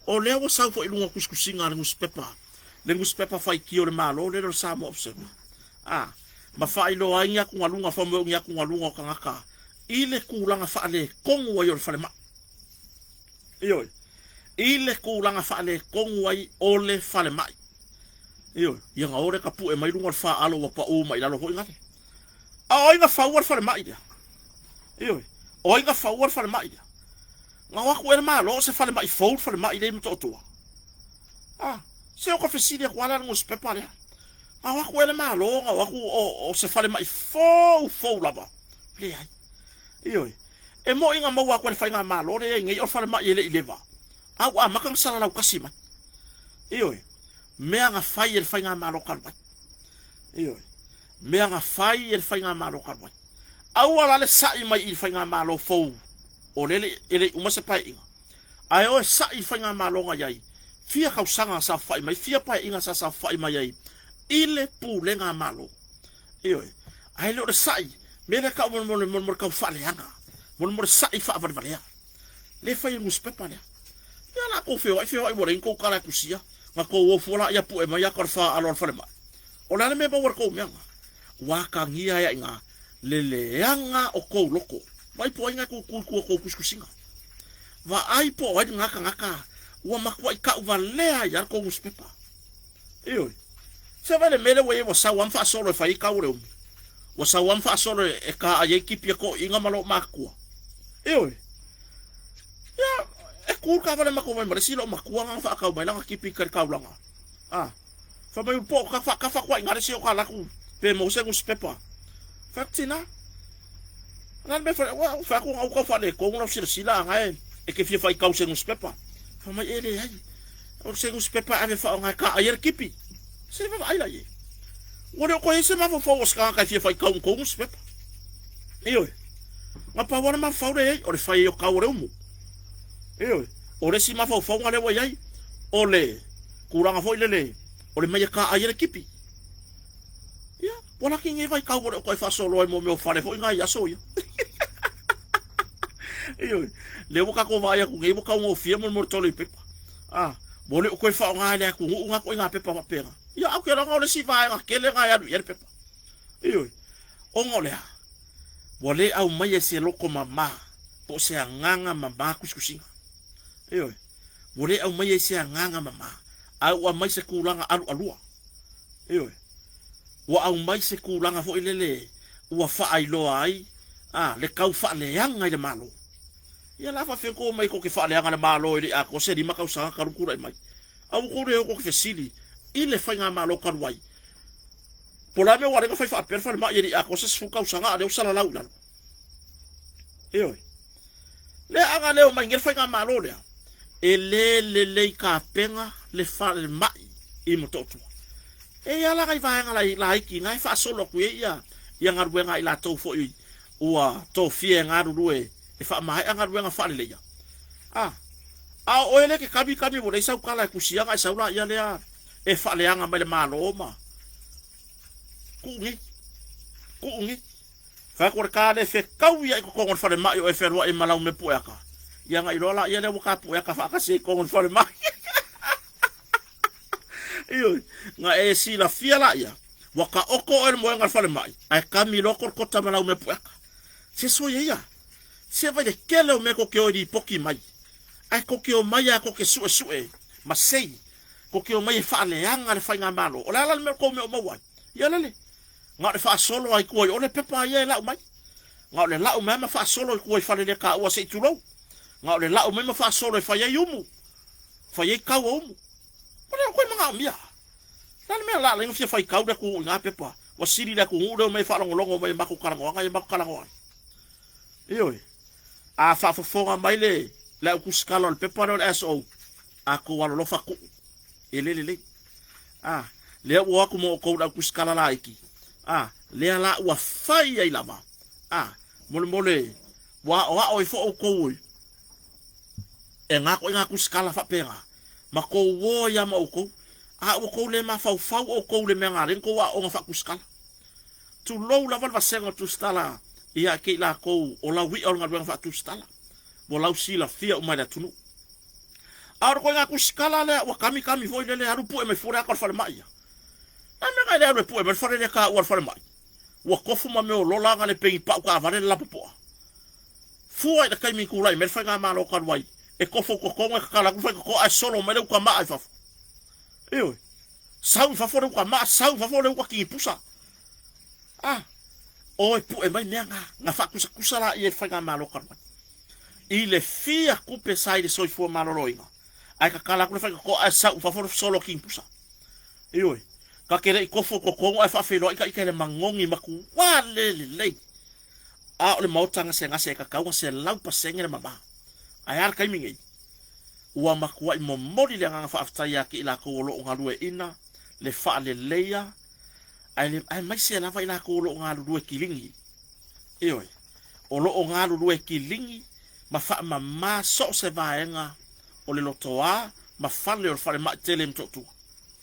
o lea ua sau foi i luga o tusitusiga a le nusipepa, le nusipepa faitio a le Malo lele o le Samoa Observer, a, ma faailoa ai ni atugaluga, fai mai o ni atugaluga o tagata i le tulaga faaletonu ai o le falemai. Ioe. I le tulaga faaletonu ai o le falemai. Ioe. Ia na o lea tapue mai luga o le faalo ua pau mai i lalo foi gale. A o ai na faua le falemai lea? Ioe. O ai na faua le falemai lea? Na o atu ea le Malo o se falemai fou le falemai lea i Motootua? A, se o ka fesili atu lava lea i le nusipepa lea. Na o atu ea le Malo na o atu o, o se falemai fou fou lava? Leai. Ioe. E moni na maua atu e le faigamalo lea e i ai nei o le falemai e le i leva, a ua amata ona salalau tasi mai. Ioe. Mea na fai e le faigamalo talu ai. Ioe. Mea na fai e le faigamalo talu ai. Aua la le sa'i mai i le faigamalo fou o lea e le i uma se paeaiga. Ae o e sa'i i le faigamalo na i ai fia tausaga na saofafai mai, fia paeaiga sa saofafai mai ai i le pulega a Malo. Ioe. Ae le o le sa'i, mea lea tau mo le, mo le tau faaleaga, mo le, mo le sa'i faavalevalea. Le fai e nusipepa lea. Ia la tou feoai, feoai ua leai ni tou tala e tusia, na tou o fua laia pue mai ata o le faalo a le falemai. O le a le mea e maua i le tou mea na? Ua atagia ai i ina le leaga o tou loto. Vaai po o ai na e tutu i tua o tou tusitusiga. Vaai po o ai lena tagata ua matuai tauvalea ai lava le tou nusipepa. Ioe. Se vaai le mea lea ua i ai ua sau lava ma faasolo e fai ai tau o le umi. Ua sau lava ma faasolo e taai ai tipi a toeaiina ma loomatua. Ioe. Ia, e tu le taavale matou mai ma le isi loomatua na faatau mai lana tipi i tai taulaga. A, fai mai po o tafa, tafa atu ai i ina le isi o ta alu atu pe maua se nusipepa. Fai atu, Tina, o le a le mea e fai, ua fai atu na ua tau faaletonu lau silasila a na e te fia faitau i se nusipepa. Fai mai, e leai. O se nusipepa e ave e faaaoga e taai ai le tipi. Se vaavaai la i ai. Ua le o toe i ai se mafaufau o se tagata e fia faitau i tou nusipepa. Ioe. Na pau lava le mafaufau lea e i ai, o le fai ai o tau o le umu. Ioe. O le isi mafaufauga lea ua i ai, o le tulaga foi lele, o le mea e taai ai le tipi. Ia, ua laki nei vaitau ua le o toe faasoloa i mea o fale foi nai aso ia. Ioe, lea ua tatou vaai atu nei ua taugofie mo le toilet paper. Ah, ua le o toe faaaoga e le atunuu na ituaiga pepa faapena. Ia, ae ou te iloa o le isi vaega tele na e alu i ai le pepa. Ioe, ona o le a? Ua le aumaia i se loto mama po o se agaga mama tusitusiga. Ioe, ua le aumaia i se agaga mama, ae ua aumai se tulaga alualua. Ioe. Ua aumai se tulaga foi lele ua faailoa ai A, le tau faaleaga i le Malo. Ia la faafefea kou omai kou te faaleaga le Malo e le i atoa se 5 tausaga talu tulai mai. A ua tou le o tou te fesili i le faigamalo talu ai. Po o le a mea ua ala ai ona fai faapea le falemai e le i atoa se 10 tausaga a o lea ua salalau i lalo. Ioe. Lea a na le omai nei le faigamalo lea, e le lelei tapena le falemai i Motootua. E i ai la nai vaega laiti na e faasolo atu i ai ia, ia galuega a i latou foi ua tofia e galulue e faamaea galuega faaleleia. A, a o oe lea e te kami kami ua leai sau tala e tusia ona e sau laia lea e faaleaga mai le Malo ma tuu nei, tuu nei. Fai atu o le ta le fetaui ai i totonu o le falemai o e fealuai ma lau mea pueata, ia ona iloa laia lea ua ta pueata faatasi ai i totonu o le falemai. Ioe, na e silafia laia, ua taoto oe i le moega o le falemai, ae kami loa kolokota ma lau mea pueata. Se soia ia, se vaai le tele o mea tou te o e lipoti mai, ae tou te omai lava tou te suesue ma sei, tou te omai e faaleaga le faigamalo. O le a la le mea o le tou mea o maua ai? Ia lele, na o le faasolo lava i tua i o le pepa ia e lau mai. Na o le lau mai lava ma faasolo i tua i faleletaua se i tulou. Na o le lau mai ma faasolo e fai ai umu, fai ai kau o umu. Ua le o toe manaomia. O le a le mea la ala ai ona fia faitau le atunuu i na pepa? Ua sili le atunuu lea omai e faalogologo mai i matou talanoaga ia matou talanoa ai. Ioe. A faafofoga mai le le au tusitala o le pepa lea o le SO, a tou alolofa tuu, e le lelei. A, lea ua o atu ma outou le au tusitala laiti, a, lea la ua fai ai lava, a, molemole, ua aoao ai foi outou e na ituaiga tusitala faapena, ma tou o ai lava ma outou, a ua tou le mafaufau outou i le mea na ala ai ona tou aooga faatusitala. Tulou lava le vasega o tusitala ia te i latou o laui'a o le galuega faatusitala, ua lausilafia uma e le atunuu. A o le ituaiga tusitala lea ua kami kami foi lele alu pue mai fua le ata o le falemai ia. A mea na e le alu e pue mai le fale lea taua o le falemai. Ua tofu ma mea o lola na le pegi pau taavale le lapopoa. Fua i le taimi i tulai mai le faigamalo talu ai, e tofo i totonu e tatala atu le faitotoa ae solo mai le uta maa i fafo. Ioe. Sau i fafo le uta maa, sau i fafo le uta kinipusa. Ah, o e pue mai mea na, na faatusatusa laia i le faigamalo talu ai. I le fia tupe sa i le soifua maloloina, ae tatala atu le faitotoa ae sau i fafo le solo kinipusa. Ioe. Ta te le i tofo i totonu ae faafeiloai ta ita i le manogi matua le lelei. A o le maota gasegase e tatau ona 100% le mama. Ae a le taimi nei? Ua matuai momoli le agaga faafetai ia te i latou o lo o galueaiina le faaleleia aemaise lava i latou o lo o galulue kiligi. Ioe, o lo o galulue kiligi ma faamama so o se vaega o le lotoa ma fale o le falemai tele i Motootua.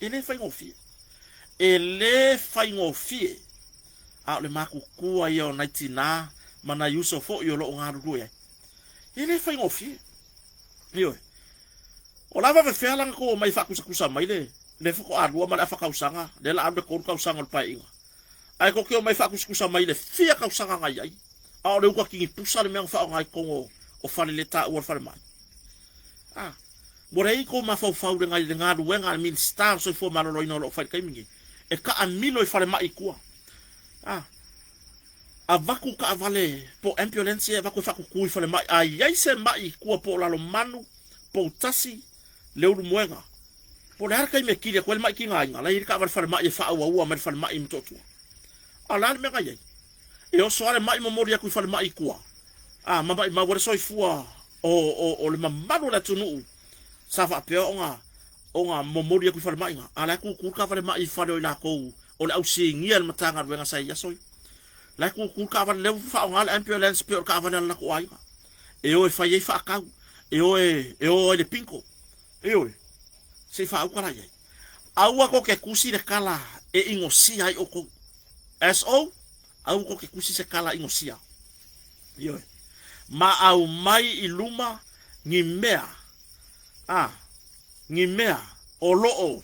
E le faigofie. E le faigofie. A o le matutua ia o nai tinā ma nai uso foi o lo o galulue ai. E le faigofie. Ioe. O la faafefea la na tou omai e faatusatusa mai le le faatoa lua ma le afa tausaga, lea la alu le 3 tausaga o le paeaiga. Ae tou te omai e faatusatusa mai le fia tausaga na i ai, a o le uta kinipusa le mea na faaaoga i totonu o fale le taua o le falemai. A, ua leai tou mafaufau i le galuega a le Minisita o le Soifua Maloloina o lo o fai i le taimi nei, e taamilo i falemai i tua. A, avatu taavale po o ambulance ia e avatu e faatutu i falemai, a i ai se mai i tua po o Lalomanu, Poutasi, Leulumoega, po o le a le taimi e kili atu ai le mai tigaina, la e i ai le taavale falemai e faaauaua mai le falemai i Motootua. A o le a le mea na i ai? E oso lava le mai momoli atu i falemai i tua, a ma maimau ai le soifua o, o, o le mamalu o le atunuu sa faapea ona ona momoli atu i falemai na, a o la e tutu le taavale mai i fale o i latou o le au sinia i le Matagaluega sa i ai aso ia. La e tutu le taavale, lea ua faaaoga le ambulance pei o le taavale a le latou aiga e o e fai ai faatau, e o e, e o ai le bingo. Ioe, se i faauka la i ai. Aua tou te tusi le tala e inosia ai outou. SO, aua tou te tusi se tala inosia. Ioe. Ma aumai i luma ni mea, a, ni mea o lo o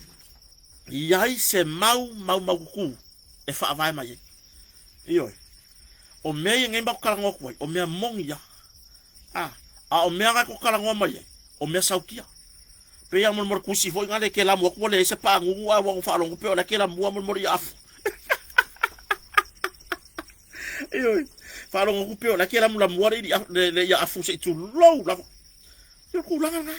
i ai se mau maumaututu e faavae mai ai. Ioe. O mea ia nei matou talanoa atu ai, o mea moni ia. A, a o mea na tou talanoa mai ai, o mea sautia. Pei lava molemole tusi foi na le kelamu atu ua leai se paagugu ae ua ona faalogo pei o la e kelamua molemole i afu. Ioe. Faalogo atu pei o la e te lamulamua le ili le ia afu se i tulou lava. Ia o le tulaga lena.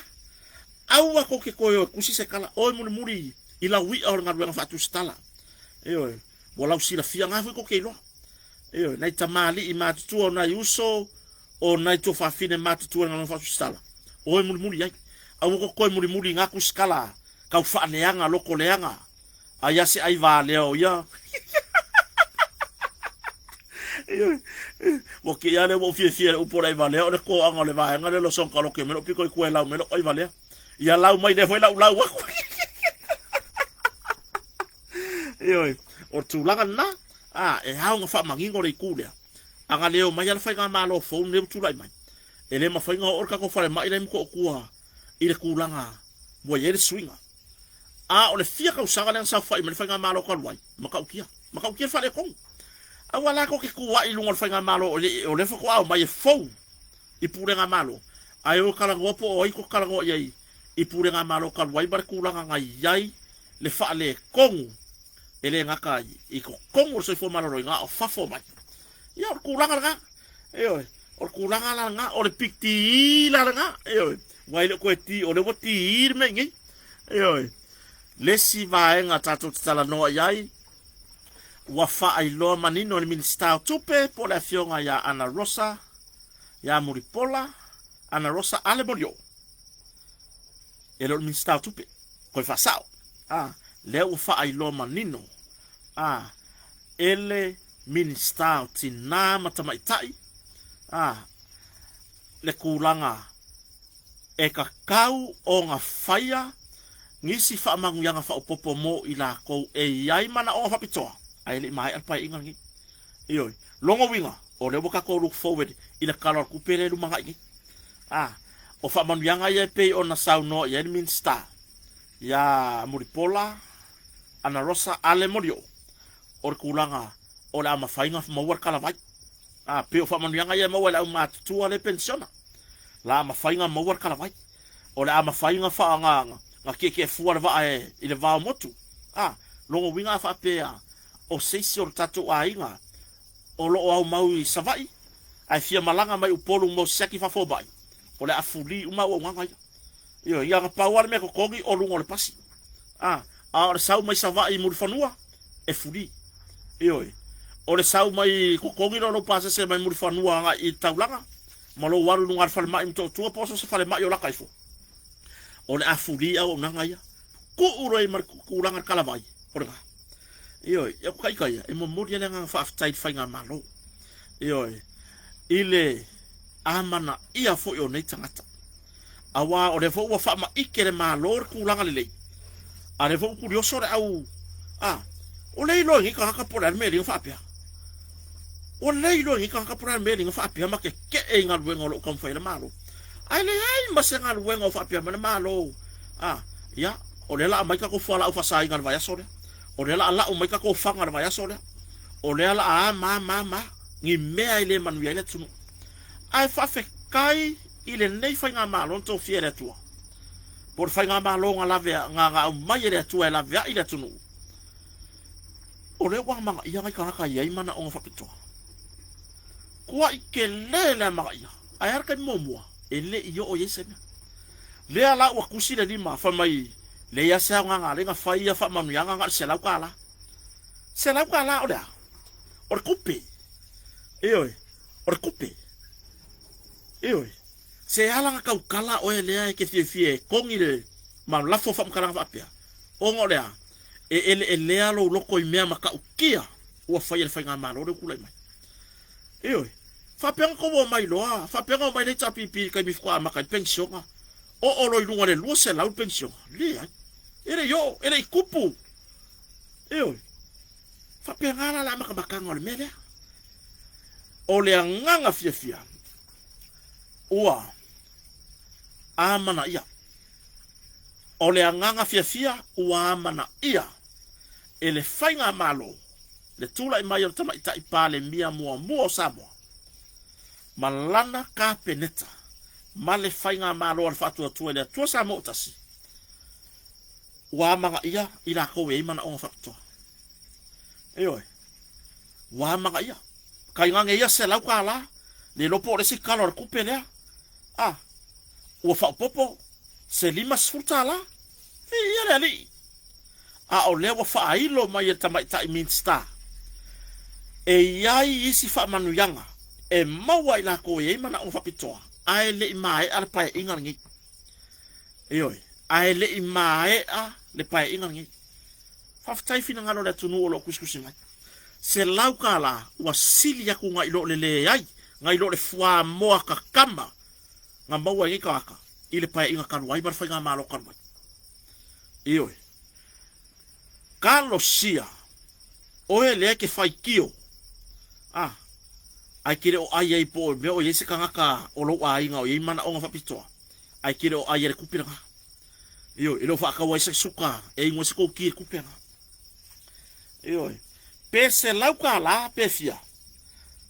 Aua tou te toe o e tusi se tala, oe mulimuli i lau i'a o le galuega faatusitala. Ioe, ua lau silafia na foi tou te iloa. Ioe, nai tamalii matutua o nai uso, o nai tuafafine matutua i le galuega faatusitala, oe mulimuli i ai. Aua tou te toe mulimuli i na tusitala tau faaleaga, loto leaga, Ai a se ai valea o ia. Ua kēia lea ua ou fiafia i le upu o le ai valea o le toaga o le vaega lea o le sonokaloke mai lou pito i tua e lau mai lou ai valea. Ia lau mai lea foi lau lau aku. Ioe, o le tulaga lena, a, e ao ona faamanino le itu lea. A na le omai lava le faigamalo fou lenei ua tulai mai, e le mafai ona oo le tatou falemai la i Motootua i le tulaga ua i ai le suiga. A o le fia tausaga lea na saofai mai le faigamalo talu ai, matautia, matautia le faaletonu. Aua la tou te tuuai i luga o le faigamalo o lea faatoa omai e fou i pulega malo, ae o e talanoa po o ai tou te talanoa i ai i pulega malo talu ai ma le tulaga na i ai le faaletonu e le gata i totonu o le soifua maloloina a o fafo mai. Ia o le tulaga lena. Ioe, o le tulaga la lena, o le piti la lena. Ioe, ua e le o toe ti, o lea ua ti le mea i nei. Ioe, le isi vaega tatou te talanoa i ai, ua faailoa manino e le Minisita o Tupe po o le Afioga ia Ana Rosa ia Mulipola, Ana Rosa Ale Molioo, e le o le Minisita o Tupe, toe faasao. A, lea ua faailoa manino a, e le Minisita o Tinā ma Tamaitai, a, le tulaga e tatau ona faia nisi faamanuiaga faaopoopo mo i latou e i ai manaoga faapitoa, ae le i maea le Paeaiga lenei. Ioe. Lona uiga, o lea ua tatou look forward i le Tala o le Tupe lea e lumanai nei. A, o faamanuiaga ia e pei ona saunoa i ai le Minisita ia Mulipola Anarosa Ale Molioo, o le tulaga o le a mafai ona maua le talavai. A, pei o faamanuiaga ia e maua e le aumatutua le penisiona. La a mafai ona maua le talavai. O le a mafai ona fa, na, na tietie fua le vaa e, i le va o motu. A, lona uiga a faapea o se isi o le tatou aiga o lo o aumau i Savaii ae fia malaga mai Upolu mo se siaki faafomai, o le a fuli uma auaunaga ia. Ioe, ia na pau lava le mea totogi o luga o le pasi. A, a o le sau mai Savaii i Mulifanua, e fuli. Ioe, o le sau mai totogi lea o lou pasese mai Mulifanua agai i le taulaga, ma lou alu i luga o le falemai i Motootua po o so o se falemai o lata ifo, o le a fuli auaunaga ia. Tuu loa i ma le tulaga i le talavai, o lena. Ioe, ia o ita ia, e momoli ai le agaga faafetai i le faigamalo. Ioe, i le amanaia foi o nei tagata. Aua o lea foi ua faamaite le Malo le tulaga lelei, a o lea foi ua tulioso le au, a, ua le iloa e nei tagata po o le a le mea e alii ona faapea. Ua le iloa e nei tagata po o le a le mea e alii ona faapea ma tetee i galuega o lo o taumafai ai le Malo. Ae leai ma se galuega o faapea mai le Malo, a, ia, o lea o le a aumai tatou fualaau faasaina i le vaiaso lea, o lea o le a lau mai tatou fana i le vaiaso lea, o lea o le a a ma ma ma, ni mea e le manuia ai le atunuu. Ae faafetai i lenei faigamalo na tofia e le Atua, po o le faigamalo na lave, na, na aumai e le Atua e laveai le atunuu, o lea ua amanaia nai tagata e i ai manaoga faapitoa. Tuai tele le amanaia, ae a le taimi muamua, e le i oo i ai se mea. Lea la ua tusi le lima, fai mai, leai lava se aoga na fai ia faamanuiaga na o le $100. $100 o le a? O le tupe. Ioe, o le tupe. Ioe, se ala na tautala oe lea e te fiafia e togi le ma lafo faamatalaga faapea, ona o le a? E eleelea lou loto i mea matautia ua faia e le faigamalo lea ua tulai mai. Ioe, faapea na tou omai loa, faapea na omai le HRPP i le taimi faatoa amata ai le penisiona, oo loa i luga i le 200 le penisiona. Leai, e le i oo, e le i tupu. Ioe, faapena la le amatamataga o le mea lea. O le agaga fiafia ua amanaia. O le agaga fiafia ua amanaia e le Faigamalo le tulai mai o le Tamaitai Palemia muamua o Samoa ma lana Kapeneta ma le Faigamalo a le Faatuatua i le Atua Samoa ua Tasi, ua amanaia i latou e i ai manaoga faapitoa. Ioe, ua amanaia. Tainane ia $100, le iloa po o le isi tala o le tupe lea. A, ua faaopoopo se $50. Viia le Alii! A o lea ua faailo mai e le tamaitai Minisita, e i ai isi faamanuiaga e maua i latou e i ai manaoga faapitoa, ae le i maea le paeaiga lenei. Ioe, ae le i maea le paeaiga lenei. Faafetai finagalo o le atunuu o lo o tusitusi mai. $100 ua sili atu nai lo le leai, nai lo le fuamoa tatama na maua e nei tagata i le paeaiga talu ai ma le faigamalo talu ai. Ioe. Talosia oe lea e te faitio, a, ae te le o ai ai po o mea o i ai se tagata o lou aiga o i ai manaoga faapitoa, ae te le o ai ai le tupe lena. Ioe, e le o faatau ai se suka e inu ai se tou ti i le tupe lena. Ioe. Pe $100 pe fia,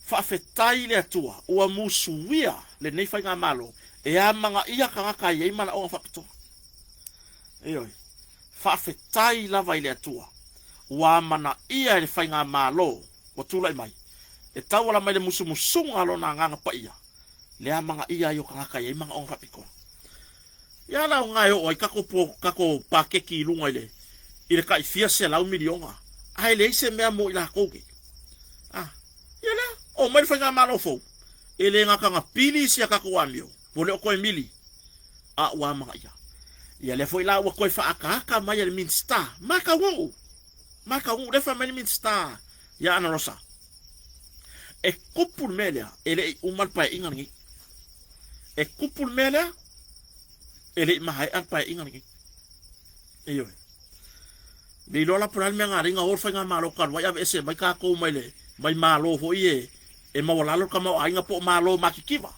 faafetai i le Atua ua musuia lenei faigamalo e amanaia tagata e i ai manaoga faapitoa. Ioe. Faafetai lava i le Atua ua amanaia e le faigamalo ua tulai mai e tauala mai le musumusuga a Lona Agaga Paia le amanaia ai o tagata e i ai manaoga faapitoa. Ia la aoga e oo ai tatou po tatou paketi i luga i le i le tai fia selau miliona ae leai se mea mo i latou nei. Ah, ia lea, oo mai le faigamalo fou, e le gata na pili si a tatou amio, ua le o toe mili, a ua amanaia. Ia lea foi la ua toe faaataata mai e le Minisita, ma taunuu, ma taunuu lea fai mai le Minisita ia Ana Rosa, e tupu le mea lea, e le i uma le paeaiga lenei. E tupu le mea lea, e le i maea le paeaiga lenei. Ioe. Le iloa la po o le a le mea na ala ai ona o le faigamalo talu ai aveese mai tatou mai le mai malo foi e e maualalo le tamaoaiga po o malo matitiva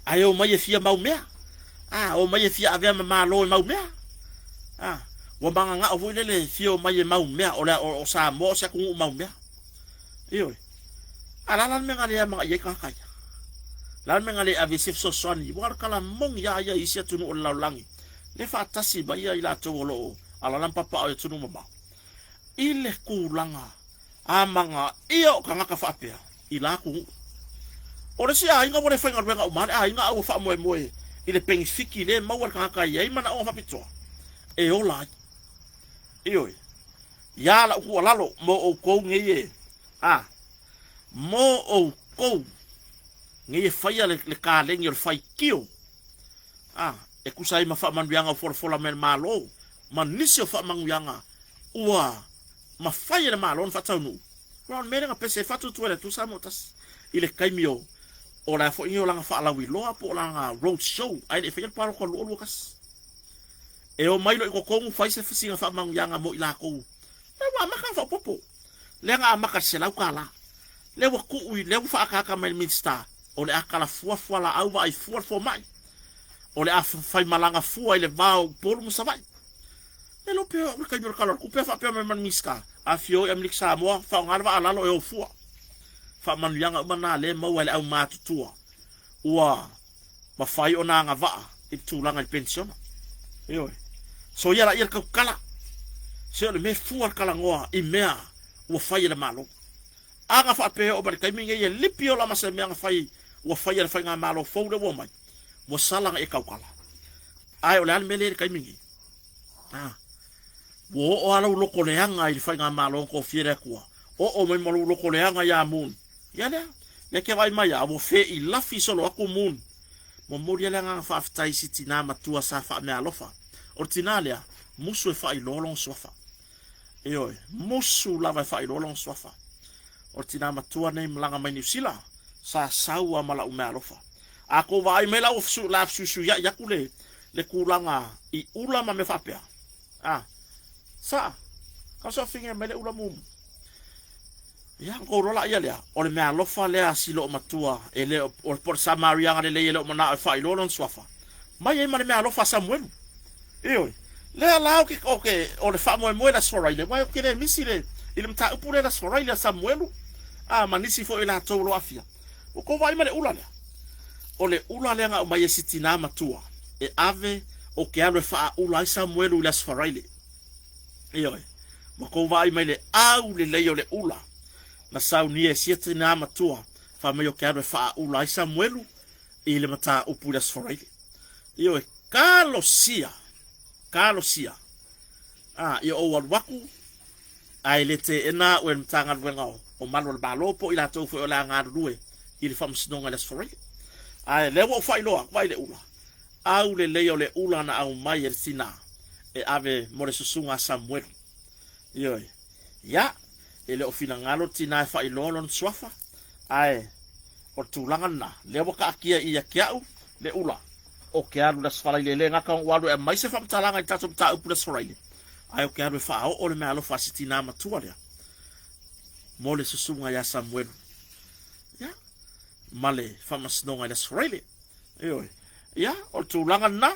ae omai e fia mau mea. A, omai e fia avea ma malo e mau mea. A, ua mananao foi lele e fia omai e mau mea o le o Samoa o se atunuu mau mea. Ioe. A o le a la le mea na le amanaia ai tagata ia? O le a le mea na le ave ai se fesoasoani? Aua o le tala moni lava ia i isi atunuu o le lalolagi, lea e faatasi mai i latou o lo o alaala ma papaaao i atunuu mamao, i le tulaga amanaia o tagata faapea i la atunuu. O le isi aiga ua le faigaluega uma lava le aiga a ua faamoemoe i le penifiki lea e maua e le tagata e i ai manaoga faapitoa e ola ai. Ioe. Ia lau tuualalo mo outou nei e, a, mo outou nei e faia le, le kaleni o le faitio, a, e tusa ai ma faamanuiaga ua folafola mai e le Malo, ma nisi o faamanuiaga ua mafai e le Malo ona faataunuu. Aua o le mea lea na pese ai faatuatua e le Atua Samoa tasi i le taimi o, o le a foi nei o lana faalauiloa po o lana road show, ae le i faia le palota 2021. E omai loa i totonu fai se sina faamanuiaga mo i latou. Lea ua amata ona faaopoopo. Lea na amata i le $100. Lea ua tuu i, lea ua faaataata mai e le Minisita, o le a tala fua fualaau vaai fua le fomai. O le a faimalaga fua i le va o Upolu ma Savaii. E le o pe o le taimi o le Tala o le Tupe a faapea mai ma le Minisita, a fia o i Amerika Samoa, faaaoga le vaa lalo e o fua. Faamanuiaga uma na lea e maua e le aumatutua. Ua mafai ona agavaa i le tulaga i le penisiona. Ioe. Soia laia le tautala. Se o le mea e fua le talanoa i mea ua fai e le Malo. A na faapea e oo mai le taimi nei e lipi ola ma se mea na fai ua fai e le faigamalo fou lea ua omai, ua sala ona e tautala. Ae o le a le mea lea i le taimi nei? A, ua oo lava lou loto leaga i le faigamalo na tofia e le Atua. Oo mai ma lou loto leaga ia Moon. Ia lea, lea ke vaai mai a, ua feilafi solo atu Moon. Momoli ai le agaga faafetai i si tinā matua sa faameaalofa. O le tinā lea, musu e faailoa lona suafa. Ioe, musu lava e faailoa lona suafa. O le tinā matua nei malaga mai Niu Sila, sa sau a ma la'u meaalofa. A tou vaai mai la ua la fesuisuia'i atu le, le tulaga i ula ma mea faapea. A, saa, kau sa finge mai le ula mumu. Ia, ona tou iloa laia lea, o le meaalofa lea a si loomatua, e le o, o po o le Samariaga lelei e le o manao e faailoa lona suafa, mai ai ma le meaalofa a Samuelu. Ioe, lea la ou te, ou te, o le faamoemoe i le Aso Faraile, aua ou te le misi i le, i le mataupu lea i le Aso Faraile a Samuelu, a, ma nisi foi o i latou o lo o aafia. Ua tou vaai ma le ula lea? O le ula lea na aumai e si tinā matua e ave, ou te alu e faaula ai Samuelu i le Aso Faraile. Ioe, ua tou vaai mai le aulelei o le ula na saunia e sia tinā matua. Fai mai o ke alu e faaula ai Samuelu i le mataupu i le Aso Faraile. Ioe, talosia, talosia, a, ia ou alu atu, ae le teena au e le Matagaluega o Malu o le Malo po o i latou foi o le a galulue i le Faamasinoga i le Aso Faraile. Ae lea ua ou faailoa atu, vaai i le ula, aulelei o le ula na aumai e le tinā e ave mo le susuga a Samuelu. Ioe. Ia, e le o finagalo le tinā e faailoa lona suafa, ae o le tulaga lena, lea ua taatia ia te au le ula o ke alu i le Aso Faraile. E le gata ona ou alu e aumai se faamatalaga i le tatou mataupu i le Aso Faraile, ae ou te alu e faaoo le meaalofa a si tinā matua lea mo le susuga ia Samuelu, ia, ma le faamasinoga i le Aso Faraile. Ioe. Ia, o le tulaga lena,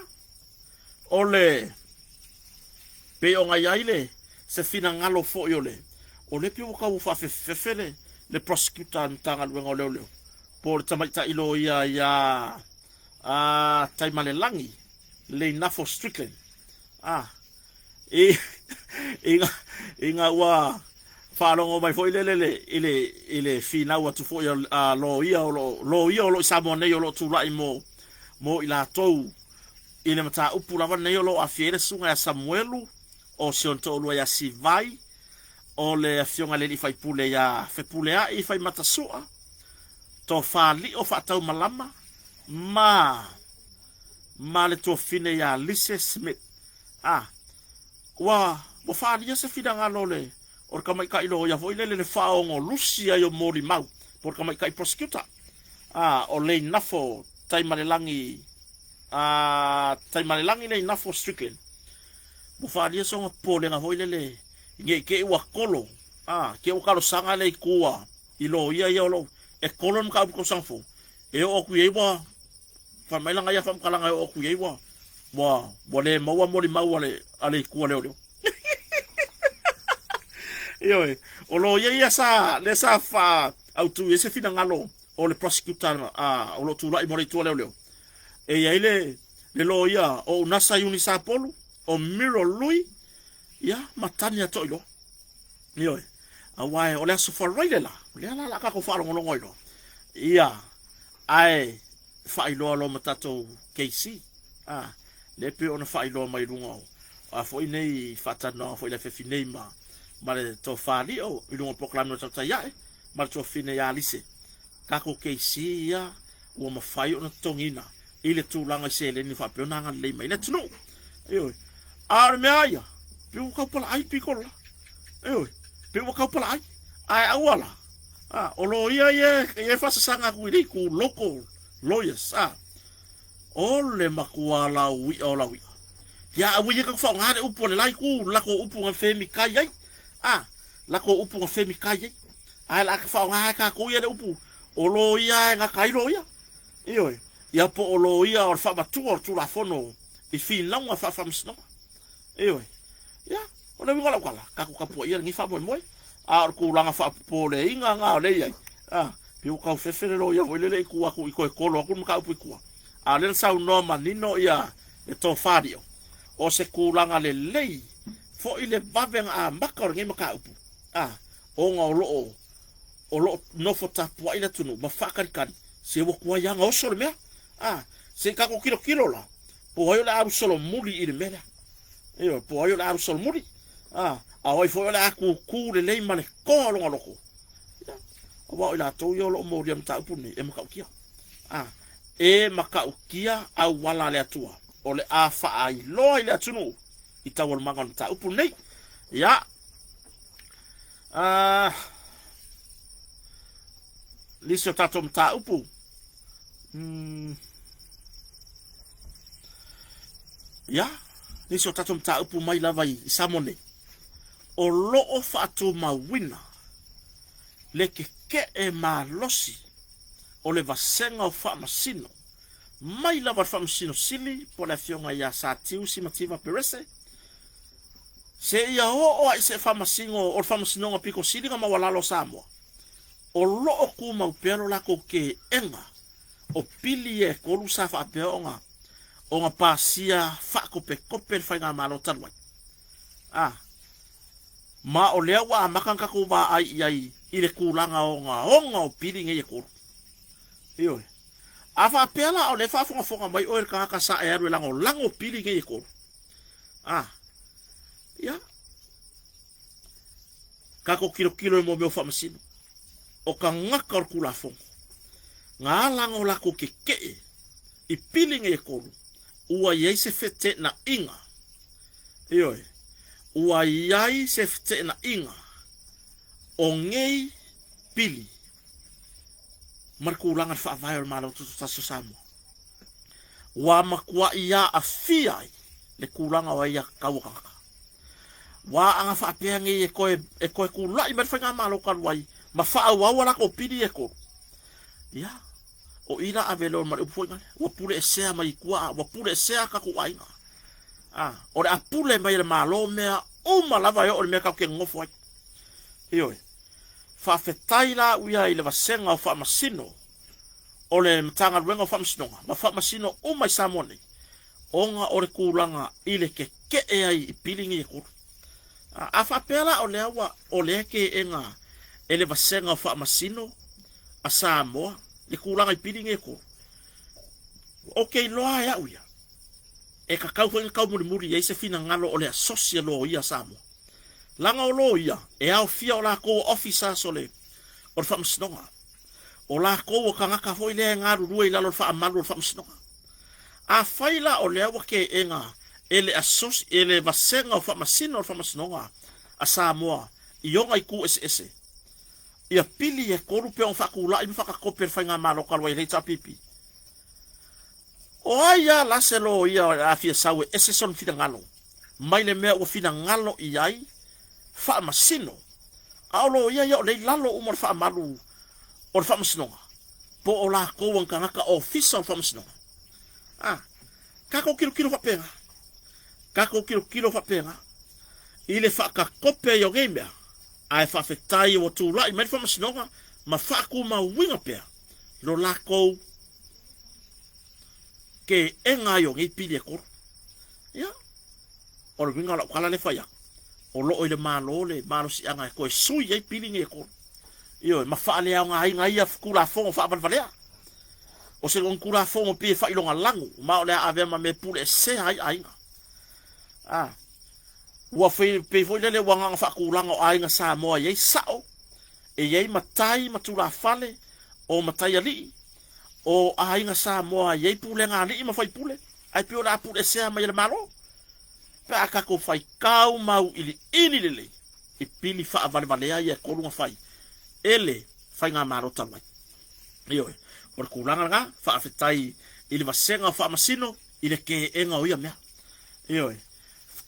o le pei ona i ai le se finagalo foi o le o le pei ua tau faafefefefe le le prosecutor a le Matagaluega o Leoleo po o le tamaitai loia ia a Taimalelagi Leinafo Strickland a i i ina ua faalogo mai foi lele le i le i le finau atu foi a loia o lo loia o lo i Samoa nei o lo o tulai mo mo i latou i le mataupu lava nei o lo o aafia ai le susuga ia Samuelu, o si ona toalua ia Sivai, o le afioga i le alii faipule ia Fepuleai Faimatasua, Tofa Lio Faataumalama ma ma le tuafine ia Lise Smith. A, ua ua faaalia se finagalo o le o le tamaitai loia foi lele le faaogolusi ai o molimau po o le tamaitai prosecutor, a, o Leinafo Taimalelagi a Taimalelagi Leinafo Strickland. Ua faaalia sona popolega foi lele ne i te i ua kolo, a, te i ua talosaga le itu a i loia ia o lo o e kolo le mataupu tausaga fou e oo atu i ai ua fai mai lana ia faamatalaga e oo atu i ai ua ua ua le maua molimau a le a le itu a leoleo. Ioe, o loia ia sa lea sa faaautu i ai se finagalo o le prosecutor a o lo o tulai mo le itu a leoleo. E i ai le le loia o Unasa Iuni Sapolu, o Miro Lui, ia ma Tania Toiloa. Ioe, aua o le Aso Faraile la, lea la o le a tatou faalogologo ai loa. Ia, ae faailoa loa ma tatou KC. A, lea pei ona faailoa mai luga o a foi nei faatalanoaga foi i le afiafi nei ma ma le tofa Lio i luga o le polokalame o le Tautai Ae ma le tuafafine ia Alise. Tatou KC ia ua mafai ona totogiina i le tulaga i seleni faapea ona agalelei mai le atunuu. Ioe. A o le mea ia, pei ua tau palaai piko la. Ioe. Pei ua tau palaai. Ae aua la. A, o loia ia e faasasaga atu i le itu local lawyers. A, o le matua lauia o lauia. Ia aua ia tatou faaaoga le upu a le la itu, le latou upu na femikai ai. A, latou upu na femikai ai. Ae o le a faaaoga e tatou ia le upu o loia e gata ai loia. Ioe. Ia po o loia o le faamatua o le Tulafono i finauga faafaamasinoga. Ioe. Ia, o le uiga o lau tala, tatou tapuaia lenei faamoemoe. A o le tulaga faapopoleina lena o lea e i ai, a, pei ua tau fefe le loia foi lele i tua atu i toe kolo atu le mataupu i tua. A o lea na saunoa manino ia le tofa Lio, o se tulaga lelei foi le vave ona amata o lenei mataupu, a, ona o lo o o lo o nofo tapuai le atunuu ma faatalitali se ua tuai lava ona oso le mea. A, se i tatou tilotilo la, po o ai o le a alu solomuli i le mea lea. Ioe, po o ai o le a alu solomuli. A, a o ai foi o le a tutu lelei ma le toa o lona loto. Ia, aua o i latou ia o lo o molia mataupu nei, e matautia. A, e matautia auala a le Atua, o le a faailoa i le atunuu i taualumaga o le mataupu nei. Ia, a, nisi o tatou mataupu, Ia, nisi o tatou mataupu mai lava i Samoa nei, o lo o faatumauina le keke'e malosi o le vasega o faamasino mai lava i le Faamasino Sili po o le Afioga ia Satiu Simativa Perese seia oo lava i se faamasino o le Faamasinoga Pito Sili ona maualalo o Samoa. O lo o tumau pea lo latou keega o pili ia e tolu sa faapea ona ona pasia faakopetope le faigamalo talu ai. A, ma o lea ua amata ona tatou vaai i ai i le tulaga ogaoga o pili nei e tolu. Ioe. A faapea la o lea e faafogafoga mai oe le tagata sa e alu e lagolago pili nei e tolu. A, ia, tatou tilotilo i mea o faamasino. O tagata o le Tulafono, na ala ona latou tetee i pili nei e tolu, ua i ai se feteenaiga. Ioe, ua i ai se feteenaiga o nei pili ma le tulaga i le faavae o le Malo Tutoatasi o Samoa. Ua matuai aafia ai le tulaga o aiatatau a tagata. Ua ana faapea nei e toe, e toe tulai mai le faigamalo talu ai ma faaauau a latou pili e tolu. Ia, o i la ave loa ma le upu foi lea, ua pule esea mai i tua, ua pule esea tatou aiga. A, o le a pule mai e le Malo mea uma lava e oo i le mea tatou te nonofo ai. Ioe. Faafetai la au ia i le vasega o faamasino o le Matagaluega o Faamasinoga ma faamasino uma i Samoa nei, ona o le tulaga i le tetee ai i pili nei e tolu. A faapea la o lea ua o lea teena e le vasega o faamasino a Samoa le tulaga i pili nei e tolu, ou te iloa e au ia, e tatau foi ona taumulimuli i ai se finagalo o le asosi a loia a Samoa. Leaga o loia e aofia o latou o officers o le o le faamasinoga. O latou o tagata foi lea e galulue i lalo o le faamalu o le faamasinoga. Afai la o lea ua teena e le asosi, e le vasega o faamasino o le faamasinoga a Samoa i ona itu eseese, ia pili e tolu pe ona faatulai ma faatatope e le Faigamalo talu ai e le HRPP. O ai lava la se loia o le a fia sau e ese sona finagalo mai le mea ua finagalo i ai faamasino, a o loia ia o lea i lalo uma o le faamalu o le faamasinoga, po o latou o ni tagata ofisa o le faamasinoga. A, tatou tilotilo faapena, tatou tilotilo faapena i le faatatope ai o nei mea, ae faafetai ua tulai mai le faamasinoga ma faatumauina pea lo latou teena ai o nei pili e tolu. Ia, o le uiga o lau tala lea e fai atu, o lo o i le Malo le malosiaga e toe sui ai pili nei e tolu. Ioe, ma faaleaogaina ai ia Tulafono faavalevalea. O se Tulafono pei e faailogalanu, ma o le a avea ma mea e puleesea ai aiga. A, ua pei foi lele ua na ona faatulaga o aiga Samoa e i ai sao, e i ai matai ma tulafale, o mataialii, o aiga Samoa e i ai pulega alii ma faipule, ae pei o le a puleesea mai e le Malo. Pe a tatou faitau mauiliili lelei i pili faavalevalea ia e tolu na fai e le Faigamalo talu ai. Ioe, o le tulaga lena, faafetai i le vasega o Faamasino i le teena o ia mea. Ioe,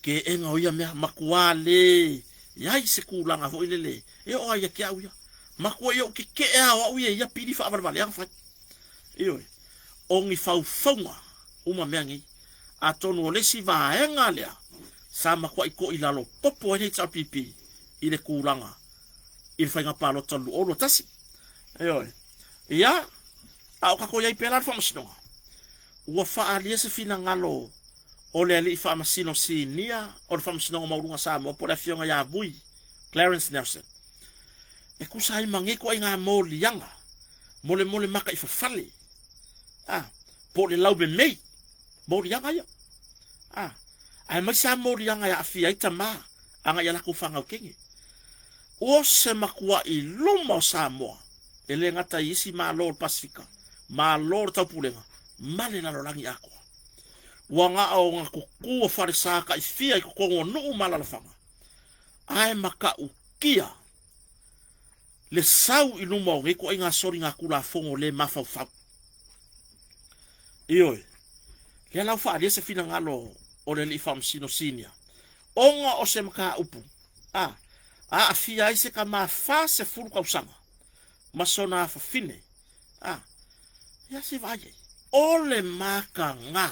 teena o ia mea, matua le i ai se tulaga foi lele e oo ai ia te au ia. Matua ia ou tetee lava o au ia i ia pili faavalevalea na fai. Ioe, o ni faufauga uma mea nei. Atonu o le isi vaega lea sa matuai toilalo popo ai le HRPP i le tulaga i le faiga palota 2021. Ioe. Ia, a o tatou i ai pea la i le faamasinoga, ua faaalia se finagalo o le Alii Faamasino Sinia o le Faamasinoga Maualuga a Samoa po o le Afioga ia Vui Clarence Nelson e tusa ai ma nei ituaiga moliaga molemole mataifafale, a, po o le laumemei, moliaga ia, a, aemaise lava moliaga e aafia ai tama agai i a latou fanau teine. O se matuai luma o Samoa, e le gata i isi Malo o le Pasefika, Malo o le Taupulega, ma le lalolagi atoa. Ua na o na tutu o falesa taifia i totonu o nuu ma alalafaga, ae matautia le sau i luma o nei ituaiga soligatulafono le mafaufau. Ioe, lea la ua faaalia se finagalo o le Alii Faamasino Sinia, ona o se mataupu a aafia ai se tama 40 tausaga ma sona afafine, a, ia se vaai ai, o le mataga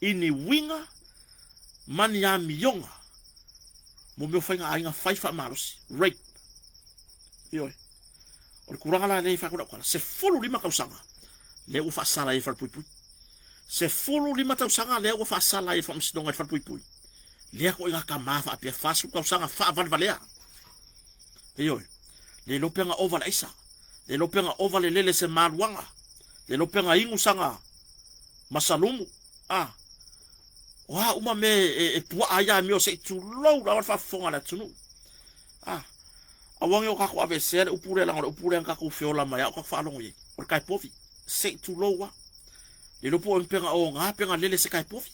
i ni uiga ma ni amioga mo mea o faiga aiga fai faamalosi, rape. Ioe. O le tulaga la lea e fai atu lau tala, 15 tausaga lea ua faasala ai e falepuipui. 15 tausaga lea ua faasala ai e le faamasinoga i le falepuipui. Lea koʻi ngā tama faapea 40 tausaga faavalevalea. Ioe. Le iloa pe na ova le aisa. Le iloa pe na ova le lele se maluaga. Le iloa pega inu saga masalumu, a. O a uma mea e, e, e puaa ai amio se i tulou lava le faafofoga a le atunuu. A. Aua ne i o tatou aveesea le upu lea, leaga o le upu lea na tatou feola mai ai a o tatou faalogo i ai, o le taepovi, se i tulou lava. Le iloa po o pega oga pega lele se taepovi.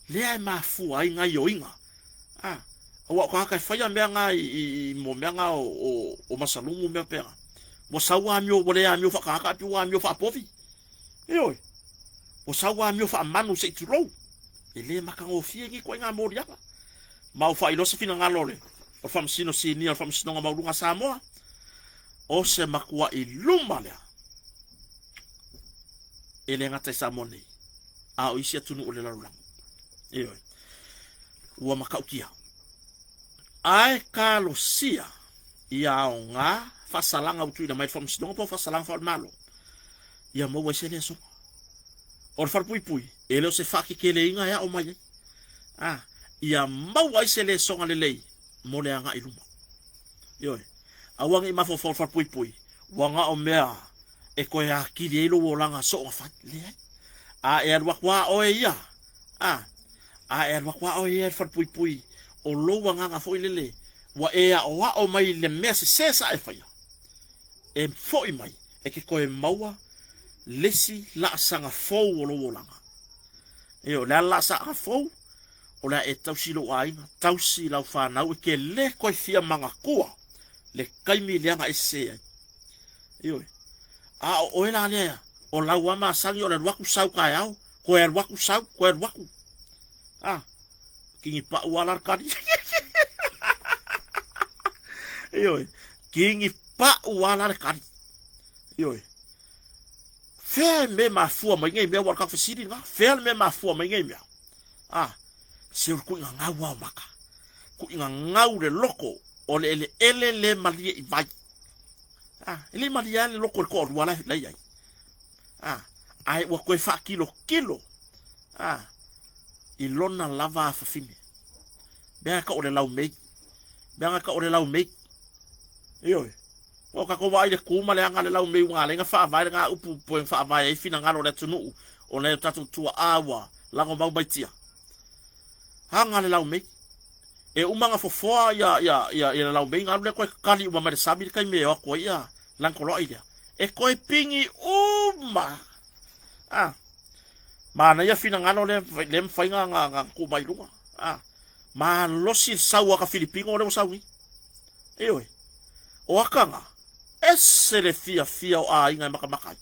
Lea e mafua ai gaioiga. A, aua o tagata e faia mea na i, i, i mo mea na o, o, o masalumu mea pega. Ua sau amio, ua le amio faatagata, ae pei ua amio faapovi. Ioe. Ua sau amio faamanu se i tulou. E le matagofie nei ituaiga moliaga. Ma ua faailoa se finagalo o le o le Faamasino Sinia o le Faamasinoga Maualuga a Samoa, o se matua'i luma lea e le gata i Samoa nei, a o isi atunuu o le lalolagi. Ioe. Ua matautia. Ae talosia ia aoga faasalaga ua tuuina mai e le Faamasinoga po o faasalaga faale-Malo, ia maua ai se lesoga. O le falepuipui, e le o se faakekeleiga e ao mai ai. A, ia maua ai se lesoga lelei mo le agai i luma. Ioe, aua ne i mafaufau i le falepuipui, ua na o mea e toe atili ai lou olaga soona fai. Leai. A e alu atu lava oe ia, a, a e alu atu lava oe ia i le falepuipui, o lou agaga foi lele, ua e aoao mai i le mea sese sa e faia, e foi mai e te toe maua le isi laasaga fou o lou olaga. Ioe, o le a le laasaga fou? O le a e tausi i lou aiga, tausi i lau fanau, e te le toe fia manatua le taimi lea na e sese ai. Ioe. A o oe la lea, o lau lava masani o le alu atu sau taeao, toe alu atu sau, toe alu atu. A, kini pau lava la le kali. Ioe, kini pau lava la le kali. Ioe. Fea e mea mafua mai nei mea, ua o le tatou fesili lena. Fea le mea mafua mai nei mea? A, se o le tuiga gau lava o maka. Tuiga gau le loko o le eleele le malie i vai. A, e le malie lava le loko i le toalua la e i ai. A, ae ua toe faakilokilo, a, i lona lava afafine. Mea e tau o le laumei. Mea e tau o le laumei. Ioe. Ua tatou vaai i le tu ma le aga a le laumei ua ala ai ona faavae lena upu po o faavae ai finagalo o le atunuu o nai o tatou tuaa ua lagomau mai tia. Aga le laumei. E uma ona fofoa ia, ia, ia, ia le laumei ona alu lea toe kakali uma mai le sami le taimi e o atu ai ia Langoloai lea. E toe pigi uma. Ah. Manaia finagalo lea, lea mafai ona tuu mai i luga. Ah. Malosi le sau a ka Filipino lea ua sau nei. Ioe. O akaga, ese le fiafia o aiga e makamaka ai.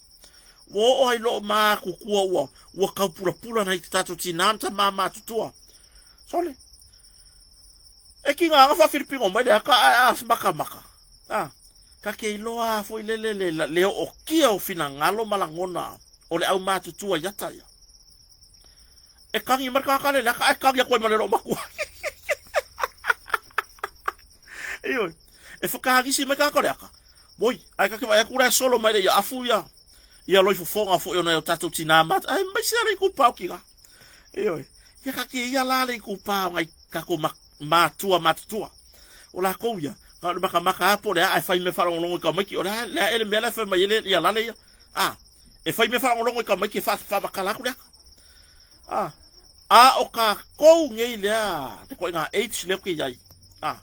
Ua oo ai loo matutua ua, ua taupulapula nai tatou tinā ma tamā matutua. Sole. E kiga aga faa-Filipino mai le aka ae a makamaka. A, ka ke iloa foi lele le, le ootia o finagalo ma lagona o le au matutua i ata ia. E kagi mai le tagata lea i le aka ae kagi atu ai ma le loomatua. Ioe. E whakaagisi mai tagata o le aka. Moi, ae ka ke vaai atu la e solo mai le ia afu ia ia loi fofoga foi ona e o tatou tinā ma ae mai se le itupa o kina. Ioe. Ia ka ke ia la le itupa o ngai tatou matua matutua. O lakou ia, na o le makamaka a po o le a ae fai mea faalogologo i tamaiti o le a le a ele mea la e fai mai ai le ia lale ia. A, e fai mea faalogologo i tamaiti e faamatala atu le aka. A, a o tatou nei lea, le ituaiga age lea ou te i ai, a,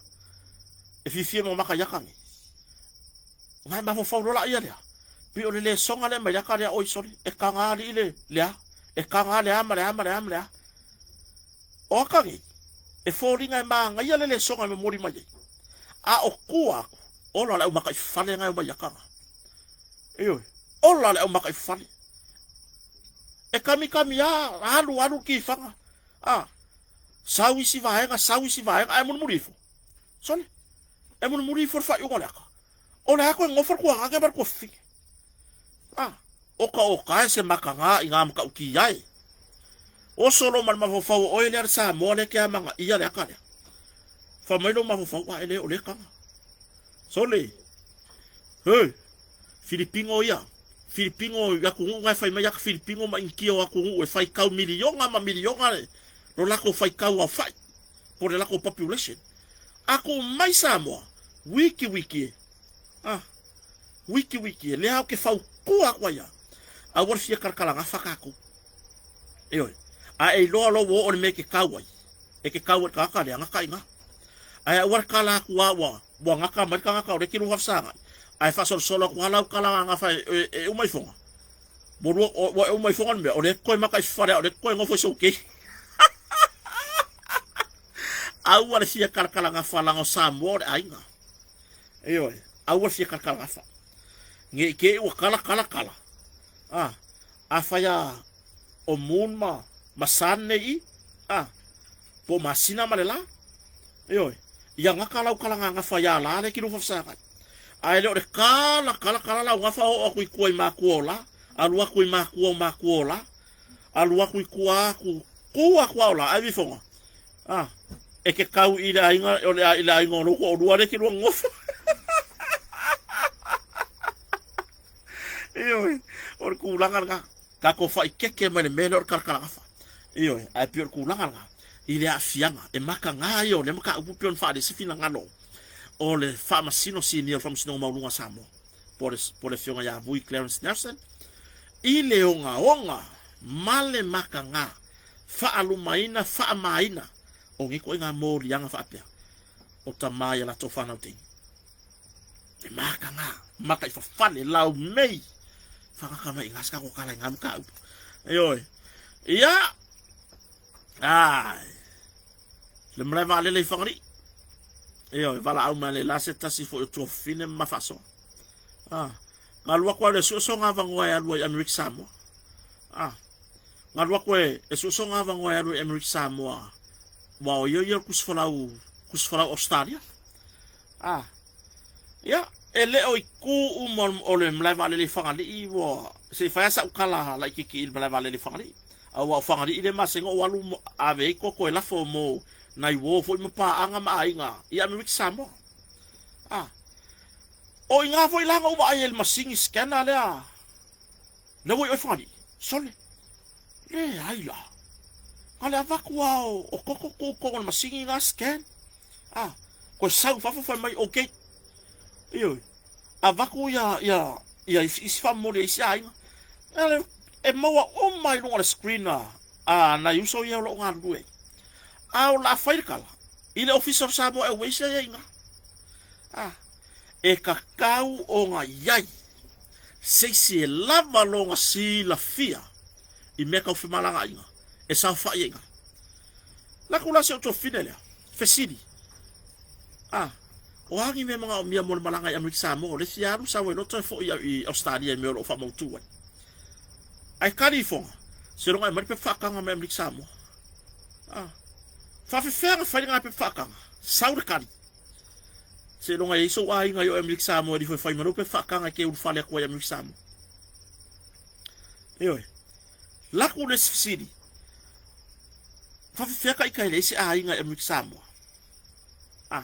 e fiafia mamaka i aka nei. Na e mafaufau loa laia lea, pei o le lesoga lea mai le aka lea, oi sole, e taga alii le, le a, e taga le a ma le a ma le a ma le a. O aka nei, e foliga e manaia le lesoga e momoli mai ai. A o tua atu, ola le aumakaifale na e omai i aka na. Ioe, ola le aumakaifale. E kamikami a, alu alu le kifaga, a, sau isi vaega, sau isi vaega, ae mulimuli ifo. Sole, e mulimuli ifo le faaiuga o le aka. O le a toe nofo le tuagage ma le tuafafine. A, oka oka e se makaga i ngā matautia e. Oso lo ma le mafaufau o oe lea le Samoa lea ke a magaia le aka lea. Fai mai lou mafaufau, a e le o le kaga. Sole, he, Filipino ia, Filipino i atunuu na e fai mai aka Filipino ma Initia o atunuu e faitau miliona ma miliona le lo latou faitau aofai po le latou population. A tuu mai Samoa, wiki wiki e. Ah, wiki wiki e. Lea ou te fautua atu ai ia. Aua le fia kalakalagafa kākou. Ioe. A e iloa loa ua oo i le mea e te kau ai, e te kau ai i le tagata lea, gata i ina. Ae aua le kala atu lava ua, ua gata mai le tagata o lea e te lua faafesagai, ae faasolosolo atu lava lau tala gafa e, e, e uma ifoga. Ua lua, ua e uma ifoga le mea, o lea e te toe mata i fale a o lea e te toe nofo i sou kei. Aua le fia kalakalagafa leaga o Samoa o le aiga. Ioe, aua le fia kalakalagafa. Ne i te i ua kala kala kala. A, afai a o moon ma, ma sun nei i, a, po o masina ma le la. Ioe, ia gata lau kalagagafa iā la le ki lou faafesagai. Ae le o le kala kala kala lau gafa oo atu i tua i matua o la, alu atu i matua o matua o la, alu atu i tua atu, tu atu a o la, ae vifoga. A, e te kau i le aiga, o le, i le aiga o lou toalua lea e te lua nonofo. Ioe, o le tulaga lena. Tatou faaikeke mai le mea lea o le kalakalagafa. Ioe, ae pei o le tulaga lena i le aafiaga e mataga ia o lea mataupu pei ona faaali ai se finagalo o le Faamasino Sinia o le Faamasinoga Maualuga a Samoa po o le, po o le Afioga ia Vui Clarence Nelson i le ogaoga ma le mataga faalumaina, faamaina o nei ituaiga moliaga faapea o tama i a latou fanau teine. E mataga, mata i fafale, laumei, whakaka mai i ngā skako kala i ngā mukaupu. Ioe. Ia, ai, le malae vaalele i Whangarei. Ioe, valaau mai le la se tasi foi o tuafafine ma faasoa. Ah, galu aku au le suesoga avanoa e alu ai Amerika Samoa. Ah, galu aku e, e suesoga avanoa e alu ai Amerika Samoa. Ua o ia ia o le tusi folau, tusi folau Australia. Ah, ia, e le o i kū uma o le malae vaalele i Fagalii ua se i fai lava sau tala laitiiti i le malae vaalele i Fagalii. Aua o Fagalii lea e masani ona ou alu ave ai koko e lafo mo nai uo foi ma paaga ma aiga i Amerika Samoa. Ah, o i ina foi la na ou vaai ai i le masini scanner lea, lea ua i o i Fagalii. Sole, leai la. Na o le avatu lava o koko tuu i totonu o le masini lena scan. Ah, toe sau i fafo fai mai okay. Ioe, avatu ia, ia, ia isi faamomoli a isi aiga. E maua uma i luga o le screen a, a nai uso ia o lo o galulue ai. A o le a fai le tala, i le Ofisa o le Samoa Airways lea e i ai i ina. Ah, e tatau ona i ai se isi e lava lona silafia i mea tau femalagaaiga e saofai ai i ina. Laku la si ou tuafafine lea, fesili, A, o a ni mea manaomia mo le malaga i Amerika Samoa? O le fia alu sau ai loa toe foi i Ausetalia i mea o lo o faamautu ai. Ae kali ifoga, seiloga e aumai le pepa faataga mai Amerika Samoa. A, faafefea ona fai lena pepa faataga? Sau le kali. Seiloga e i ai sou aiga i o i Amerika Samoa e lifo e fai mai lou pepa faataga e te ulufale atu ai i Amerika Samoa. Ioe. Laku le isi fesili, Faafefea ka ika e leai se aiga i Amerika Samoa? A,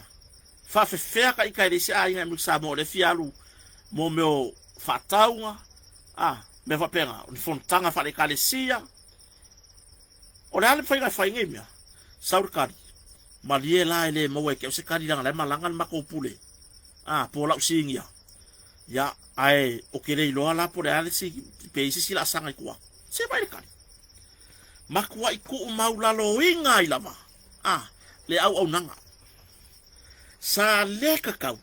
faafefea ka ika e leai se aiga i Amerika Samoa o lea e fia alu mo mea o faatauga, a, mea faapena, o ni fonotaga faale-ekalesia. O le a le mafai ona e fai nei mea? Sau le kali. Malie la e le maua e te au se kali leaga la e malaga le matou pule. A, po o lau sinia. Ia, ae ou te le iloa la po o le a le isi, pe i ai se isi laasaga i tua. Se vaai le kali. Matuai tuumaulaloina ai lava a le auaunaga. Sa le tatau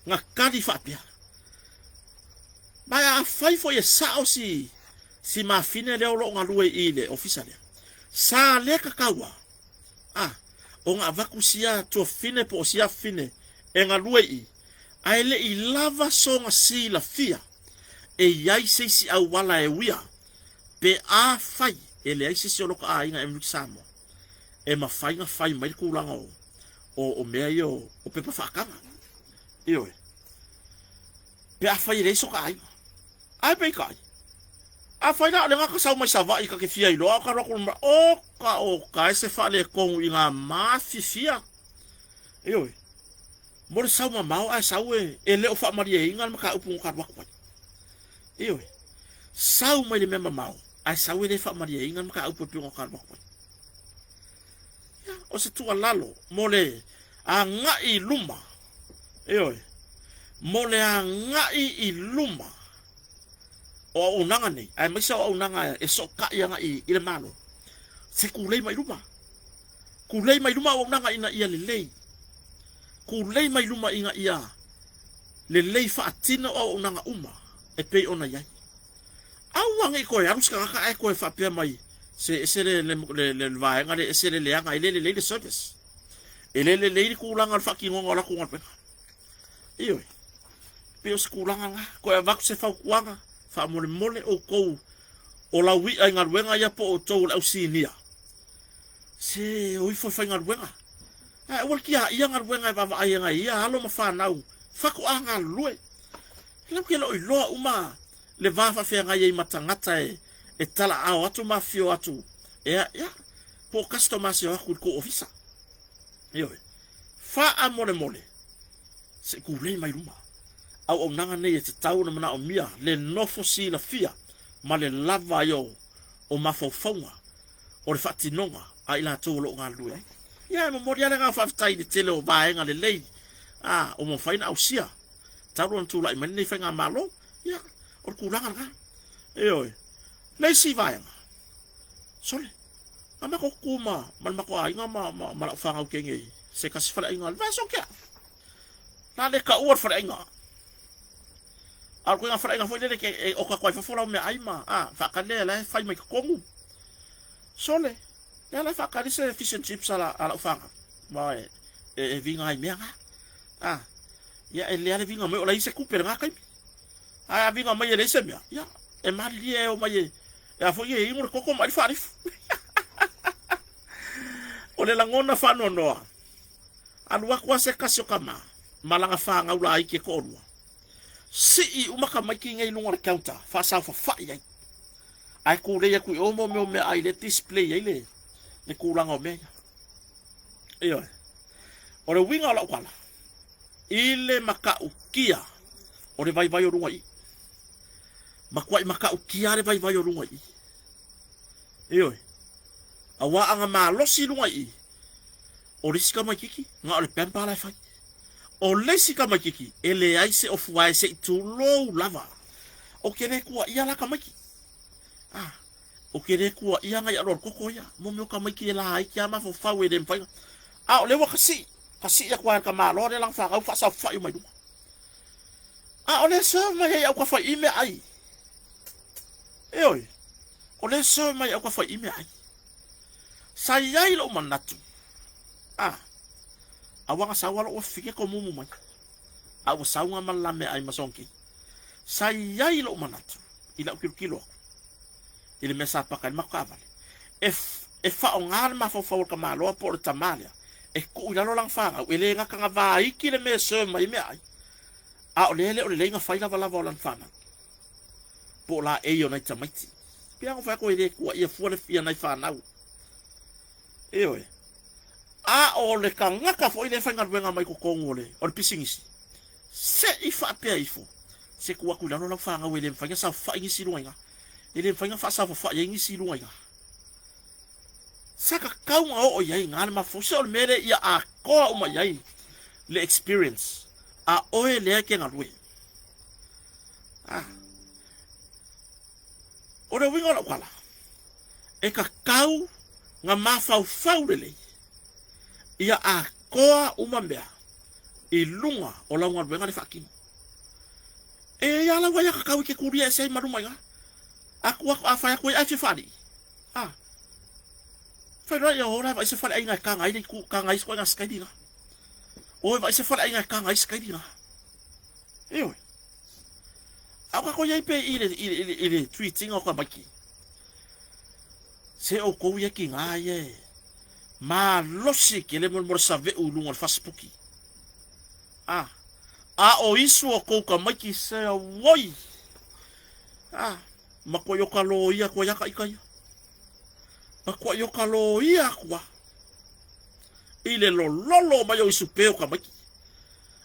na kali faapea. Ma afai foi e sao si si mafine lea o lo o galue i le ofisa lea, sa le tatau a a ona avatu sia tuafafine po o sia afafine e galue i i, ae le i lava sona silafia e i ai se isi auala e uia Pe afai e leai se isi o lota aiga e Samoa e mafai ona fai mai le tulaga o, o, o mea ia o, o pepa faataga. Ioe. Pe afai e leai soka aiga. Ae peitai, afai la o le gata sau mai Savaii ta te fia iloa o ka alu atu i le oka oka e se faaletonu i ngā mafifia. Ioe. Mo le sau mamao ae sau e, e le o faamalieina le mataupu na ka alu atu ai. Ioe. Sau mai le mea mamao, ae sau e le faamalieina le mataupu e pei ona alu atu ai. Ia, o se tuualalo mo le agai i luma. Ioe. Mo le agai i luma. O auaunaga nei, aemaise o auaunaga e sootai agai i le Malo, se tulei mai luma. Tulei mai luma auaunaga ina ia lelei. Tulei mai luma ina ia lelei faatino auaunaga uma e pei ona i ai. Aua ne i toe alu se tagata ae toe faapea mai se ese le, le, le, le, le vaega le ese le leaga, e le lelei le service. E le lelei le tulaga o le faatinoga o latou galuega. Ioe. Pei o se tulaga lena. Toe avatu se fautuaga, faamolemole outou o laui'a i galuega ia po o outou o le au sinia, se o ifo e faigaluega. Ae aua le tiaia galuega e vaavaai e nai ia alo ma fanau faatoa galulue. Latou te le o iloa uma le va faafeagai ai ma tagata e, e talaao atu ma afifio atu, ea, ia, po o customers e o atu i le tou ofisa. Ioe. Faamolemole, se i tulei mai luma. Auaunaga nei e tatau ona manaomia le nofo silafia ma le lava ai o, o mafaufauga o le faatinoga a i latou o lo o galulue ai. Ia, e momoli lava le agaga faafetai i le tele o vaega lelei a ua mafai ona ausia talu ona tulai mai lenei faigamalo. Ia, o le tulaga lena. Ioe. Le isi vaega, sole, na matou tutu ma, ma le matou aiga ma, ma, ma lau fanau teine i se tasi faleaiga, le vaiaso tea. Na le taua le faleaiga. A o le ituaiga faleaiga foi lele e oka atu ai i fafo lau meaai ma, a, faatali lea la e fai mai totonu. Sole, lea la e faatali se fish and chips a, la, a lau fanau. Ma e, e, e viga ai mea na. A, ia e lea le viga mai o la se tupe lena taimi. Ae a viga mai e leai se mea, ia, e malilie e o mai e, e a foi e inu le koko ma ai le faalifu. O le lagona faanoanoa, alu atu lava se tasi o tama ma lana fanau laiti e toalua, sii uma tamaiti nei i luga o le counter faasaofafai ai, ae tulei atu i o mo mea o meaai lea e display ai le, le tulaga o mea ia. Ioe. O le uiga o lau tala, i le matautia o le vaivai o luga i i. Matuai matautia le vaivai o luga i i. Ioe. Aua a na malosi luga i i, o le isi tamaititi, na o le pamper la e fai. O le isi tamaititi, e leai se ofuae se i tulou lava. Ou te le tuuaia la tamaiti. Ah, ou te le tuuaia nai aloalo koko ia. Mo mea o tamaiti e laiti lava mafaufau e le mafai ona. A o lea ua kasii, kasii atu lava e le tamaloa lea lana fanau faasaofai uma i luga. A o lea e serve mai ai autafa i i meaai. Ioe, o lea e serve mai ai autafa i i meaai. Sa i ai lou manatu, a, aua na sau lava lou afifine tomumu mai, a ua sau na ma le la meaai ma songkei. Sa i ai lou manatu i lau tilotilo atu i le mea sa paka ai le matou taavale, e, e faaaoga le mafaufau o le tamaloa po o le tama lea e tuu i lalo lana fanau, e le gata na vaiti le mea e serve mai ai meaai, a o lea e le o lelei na fai lavalava o lana fanau po o laei o nai tamaiti. Pei lava ona fai atu e le tuuaia fua le fia nai fanau. Ioe. A o le tagata foi lea e faigaluega mai totonu o le, o le pisinisi, se i faapea ifo, se tuu atu i lalo lau fanau e le mafai ona saofafai nisi i luga i ina. E le mafai ona faasaofafai ai nisi i luga i ina. Sa tatau ona oo i ai i ina le mafaufau, se o le mea lea ia atoa uma i ai le experience a oe lea e te galue. Ah. O le uiga o lau tala, e tatau na mafaufau lelei ia atoa uma mea i luga o lau galuega le faatino. E i ai lava lau aiatatau e te tulia ese ai ma luma i ina. Atu atu, a fai atu ai ae fia faalii. A. Fai loa ia o la e vaai se faleaiga e taga ai le itu, taga ai se ituaiga sikaili ina. O e vaai se faleaiga e taga ai sikaili ina. Ioe. A o tatou i ai pea i le, i le, i le treat ina o tamaiti. Se outou ia tiga ia e malosi tele mo le save'u i luga o le fasipuki. A, a o isu o tou tamaiti se auoi. A, matuai o ka loia atu ai a ita ia. Matuai o ka loia atu a. I le lololo mai o isu pe o tamaiti.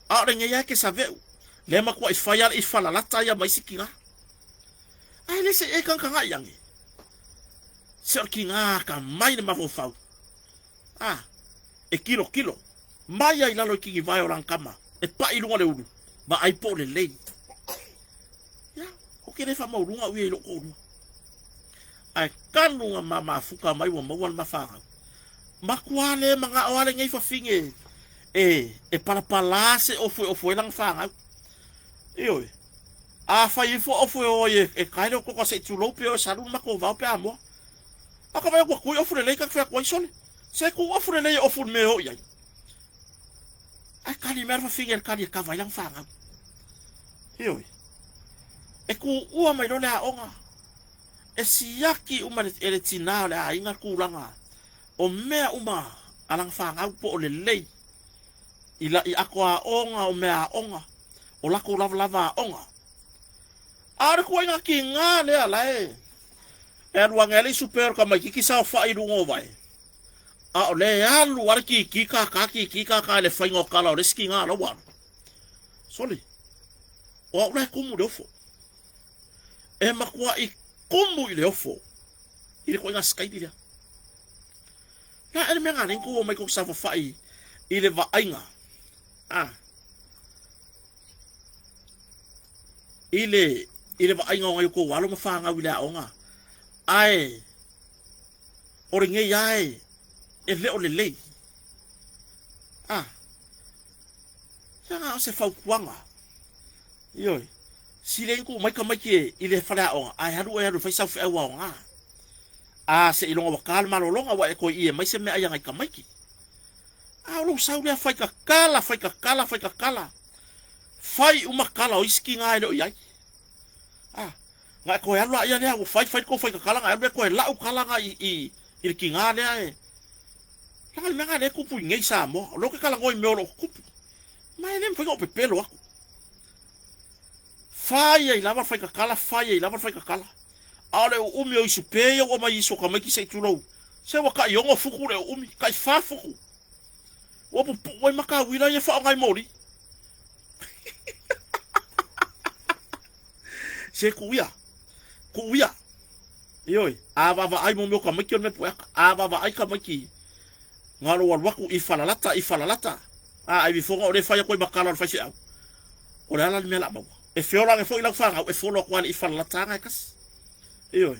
A o lenei lava e te save'u, lea matuai fai lava le ifalalata ia ma isi tiga. Ae le se i e tagatagai ane. Se o le tiga atamai le mafaufau. A, e tilotilo mai ai lalo i tinivae o lana tama, e paʻi i luga o le ulu, vaai po o lelei. Ia, te le faamaualuga au ia i lou toalua. Ae talu na ma mafuta mai ua maua le ma fanau. Matua le manao lava lenei fafine e, e palapala se ofu e ofu ai lana fanau. Ioe. A fai ifo ofu e o ai e, e tae le otoka se i tulou pe o e salu le matou vao pe a moa. A ka vai atu atu i ofu lelei ka fai atu ai sole. Se ku ofu lelei e ofu i le mea e o i ai. Ae kali mai le fafine i le kali e kava ai lana fanau. Ioe. E tuua mai loa le aoga. E siaki uma e le tinā o le aiga le tulaga o mea uma a lana fanau po o lelei i la i ato aoga o mea aoga o latou lavalava aoga. A o le tuuaiga tiga lea la e e alu ane ai le isi pea o le tamaititi saofai i luga o vae, a o lea e alu lava le kiki kaka kiki kaka i le faiga o tala o le isi tiga la ua alu. Sole, o au la e kumu i le ofo. E matuaʻi kumu i le ofo i le ituaiga sikaili lea. La e le mea gana kou o mai kou saofafai i le vaaiga a i le i le vaaiga o nai o kou alo ma fanau i le aoga ae o lenei lava e e le o lelei. A ia na o se fautuaga. Ioe. Sili ai ona tuu mai tamaiti e i le faleaoga ae alu oe alu e fai sau feau aoga. A seiloga ua ta le malologa ua e toe ie mai se meaai a nai tamaiti. A o lou sau lea fai tatala, fai tatala, fai tatala. Fai uma tala o isi tiga e le o i ai. A, na e toe alu laia lea ua fai fai le tou fai tatala na e alu lea toe lau tala na i, i, i le tiga lea e. Leaga le mea lena lea e tupu i nei Samoa. O lea ou te talanoa i mea o lo o tutupu. Ma e le mafai ona ou pepelo atu. Fai ai lava le faitatala, fai ai lava le faitatala. A o le uumi o isupe ia ua aumai i isu o tamaiti se i tulou. Se ua tai 6 futu le uumi, tai 4 futu. Ua pupuu ai matauila ia e faaaoga i moli. Se tuu ia, tuu ia. Ioe, a vaavaai mo mea o tamaiti o le mea pueaka. A vaavaai tamaiti na lou alu atu i falalata, i falalata. A, ai vifoga o lea e fai atu ai ma tala o le faifeau. O le a la le mea o le a maua? E feola ane foi lau fanau, e folo atu lava i le i falalata aga e tasi. Ioe.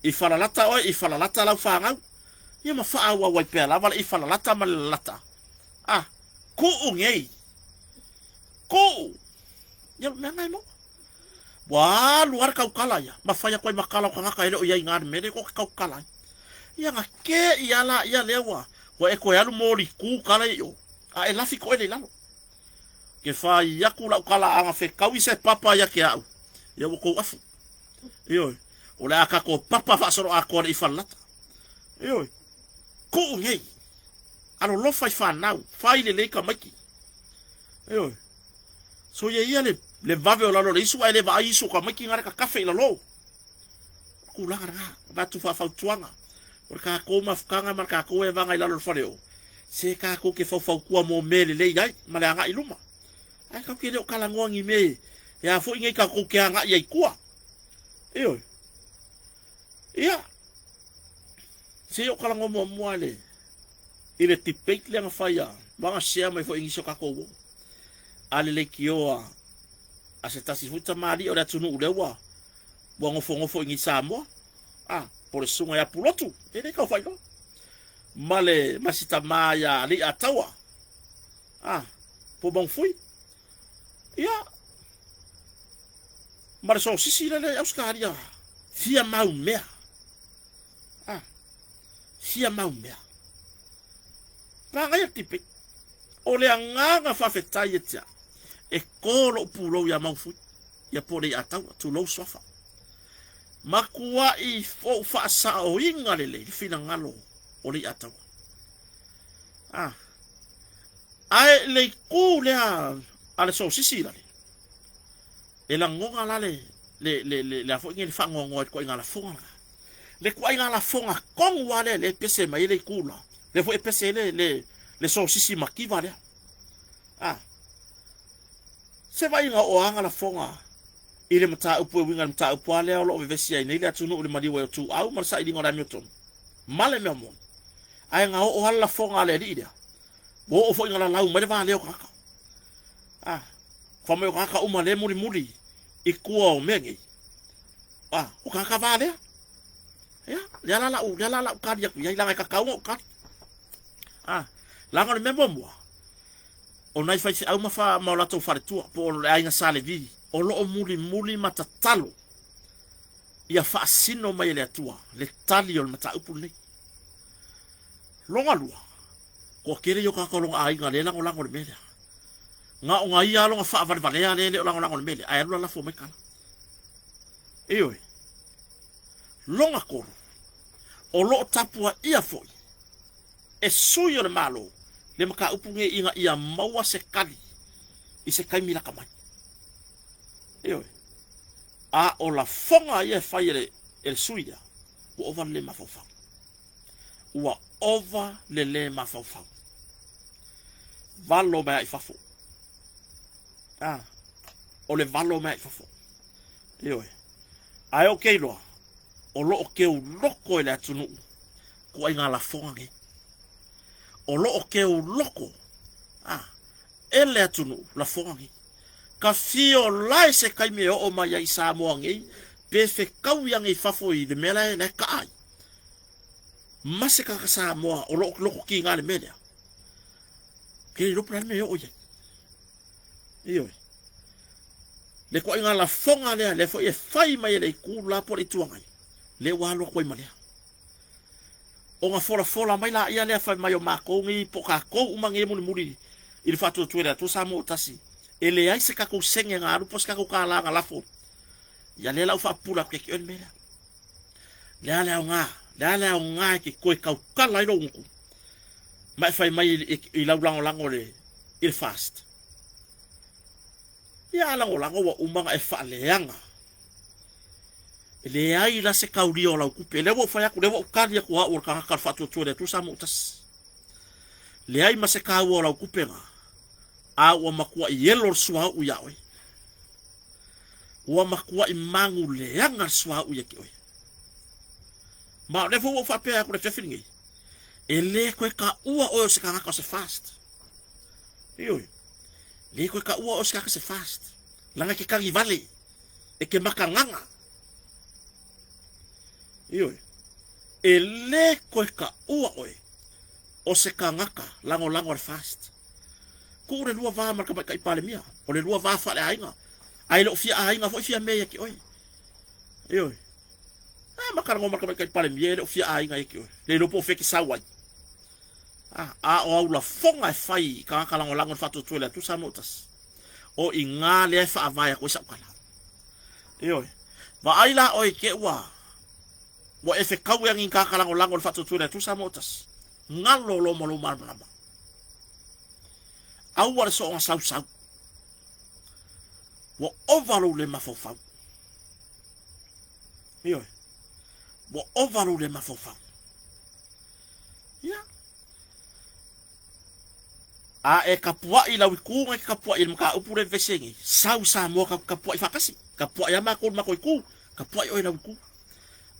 I falalata oe, i falalata lau fanau. Ia ma faaauau ai pea lava le i falalata ma le lalata. A, kuu nei. Kuu! Ia o le mea lena e maua. Ua alu lava le tautala ia, ma fai atu ai ma tala o tagata e le o i ai i na le mea lea tou te tautala ai. Ia na te i a laia lea ua, ua e toe alu molitu tala ia i o, a e lafi toele i lalo. Ke fai atu lau tala a na fetaui se papa ia te au, ia ua tou afu. Ioe, o le a tatou papa faasoloatoa le i falalata. Ioe, kuu nei. Alolofa i fanau, fai lelei tamaiti. Ioe. Soia ia le, le vave o lalo o le isu ae le vaai isu o tamaiti na le tatafe i lalo. Tulaga lena, avatu faafautuaga. O le tatou mafutaga ma le tatou evaga i lalo o le fale o, se tatou te faufautua mo mea lelei ai ma le agai i luma. Ae tatou te le o talanoa ni mea e a foi nei tatou te agai ai i tua. Ioe. Ia, se i ou talanoa muamua i le, i le debate lea na fai a, ua na share mai foi i nisi o tatou uo, a le leitioa a se tasi foi tamalii o le atunuu lea ua ua nofonofo i nei Samoa, a, po o le susuga ia Pulotu, e le tau faailoa, ma le, ma si tama ia Aliiataua, a, po o Maungafui. Ia, ma le sosisi lea i Ausetalia, fia mau mea. A, fia mau mea. Manaia le debate. O le agaga faafetai ia te au, e kō lou pulou iā Maungafui, ia po o Leiataua, tulou suafa. Matuai ou faasaoina lelei le finagalo o Leiataua. A, ae i le itu lea a le sosisi lale, e lagona la le, le, le, le, le a foi nei le faanoanoa i le ituaiga lafoga lena. Le ituaiga lafoga tonu lava lea lea e pese mai ai le itu la, lea foi e pese ai le, le, le sosisi mativa lea. A, se vaaiga o aga lafoga i le mataupu e uiga i le mataupu lava lea o lo o vevesi ai nei le atunuu i le maliu ai o Tuau ma le sailiga o le amiotonu ma le mea moni. Ae na oo lava le lafoga a le alii lea, ua oo foi ina lalau mai le valea o tagata. A, fai mai o tagata uma lea e mulimuli i tua o mea nei. A, o ka ka lea. Ia, lea la lau, lea la lau kali aku iai, laga e kakau o kali. A, laga o le mea muamua, o nai faifeau ma, fa, ma o latou faletua, po o le aiga Sa Levi, o lo o mulimuli ma tatalo ia faasino mai e le Atua le tali o le mataupu lenei. Longa lua, toatele ia o tagata o lona aiga lea e lagolago i le mea lea. Na o na ia lona faavalevalea lea e le o lagolago i le mea lea, ae alu lalafo mai tala. Ioe. Lona tolu, o lo o tapuaia foi e sui o le Malo le mataupu nei ina ia maua se tali i se taimi lata mai. Ioe. A o lafoga ia e fai e le, e le sui lea, ua ova le le mafaufau. Ua ova le le mafaufau. Valo mai ai fafo. Ah, o le valo mai ai fafo. Ioe. Ae ou te iloa, o lo o keu loko e le atunuu ituaiga lafoga nei. O lo o keu loko a, e le atunuu lafoga nei. Ka fio lae se taimi e oo mai ai i Samoa nei, pe fetaui ane i fafo i le mea la e kaa ai. Ma se tagata Samoa o lo o loko kiga le mea lea. Ke le iloa po o le a le mea e oo i ai. Ioe. Le ituaiga lafoga lea, lea foi e fai mai e le Itu la po o le Itu Agai, lea ua alu atu ai ma lea. Ona folafola mai laia lea fai mai o matou nei po o tatou uma nei e mulimuli i le faatuatua i le Atua Samoa ua tasi, e leai se tatou sene na alu po o se tatou kālā na lafo. Ia lea la ua faapupula atu ia te oe le mea lea. Le a le aoga, le a le aoga e te toe tautala ai lou gutu ma e fai mai i lau lagolago i le fast. Ia a lagolago ua uma ona e faaleaga. E leai la se taulia o lau tupe. Lea ua ou fai atu, lea ua ou tali atu o au o le tagata o le faatuatua i le Atua Samoa ua tasi. Leai ma se taua o lau tupe na, a ua matuai elo le suauu ia oe. Ua matuai magu leaga le suauu ia te oe. Ma o lea foi ua ou faapea atu i le afiafi lenei, e le toe taua oe o se tagata o se fast. Ioe. Le toe taua oe o se tagata se fast. Leaga e te tagivale, e te makagaga. Ioe. E le toe taua oe o se tagata lagolago a le fast. Tuu le lua va ma le tamaitai Palemia, o le lua va faaleaiga, ae le o fia aiga foi fia mea ia te oe. Ioe. A ma talanoa ma le tamaitai Palemia, e le o fia aiga ia te oe. Le iloa po o fea e te sau ai. A, a o au lafoga e fai i tagata lagolago i le faatuatua i le Atua Samoa ua tasi. O i gā lea e faavae atu ai sau tala. Ioe. Vaai la oe i te ua ua e fetau e agi tagata lagolago i le faatuatua i le Atua Samoa ua tasi. Galo lo ma lou malamalama. Aua le soonga sausau. Ua ova lou le mafaufau. Ioe. Ua ova lou le mafaufau. Ia. A e kapuaʻi lau itu na e te kapuaʻi i le mataupu lea e vevesi ai nei, sau i Samoa tatou te kapuaʻi faatasi. Kapuaʻi lava matou i le matou itu, kapuaʻi oe i lau itu.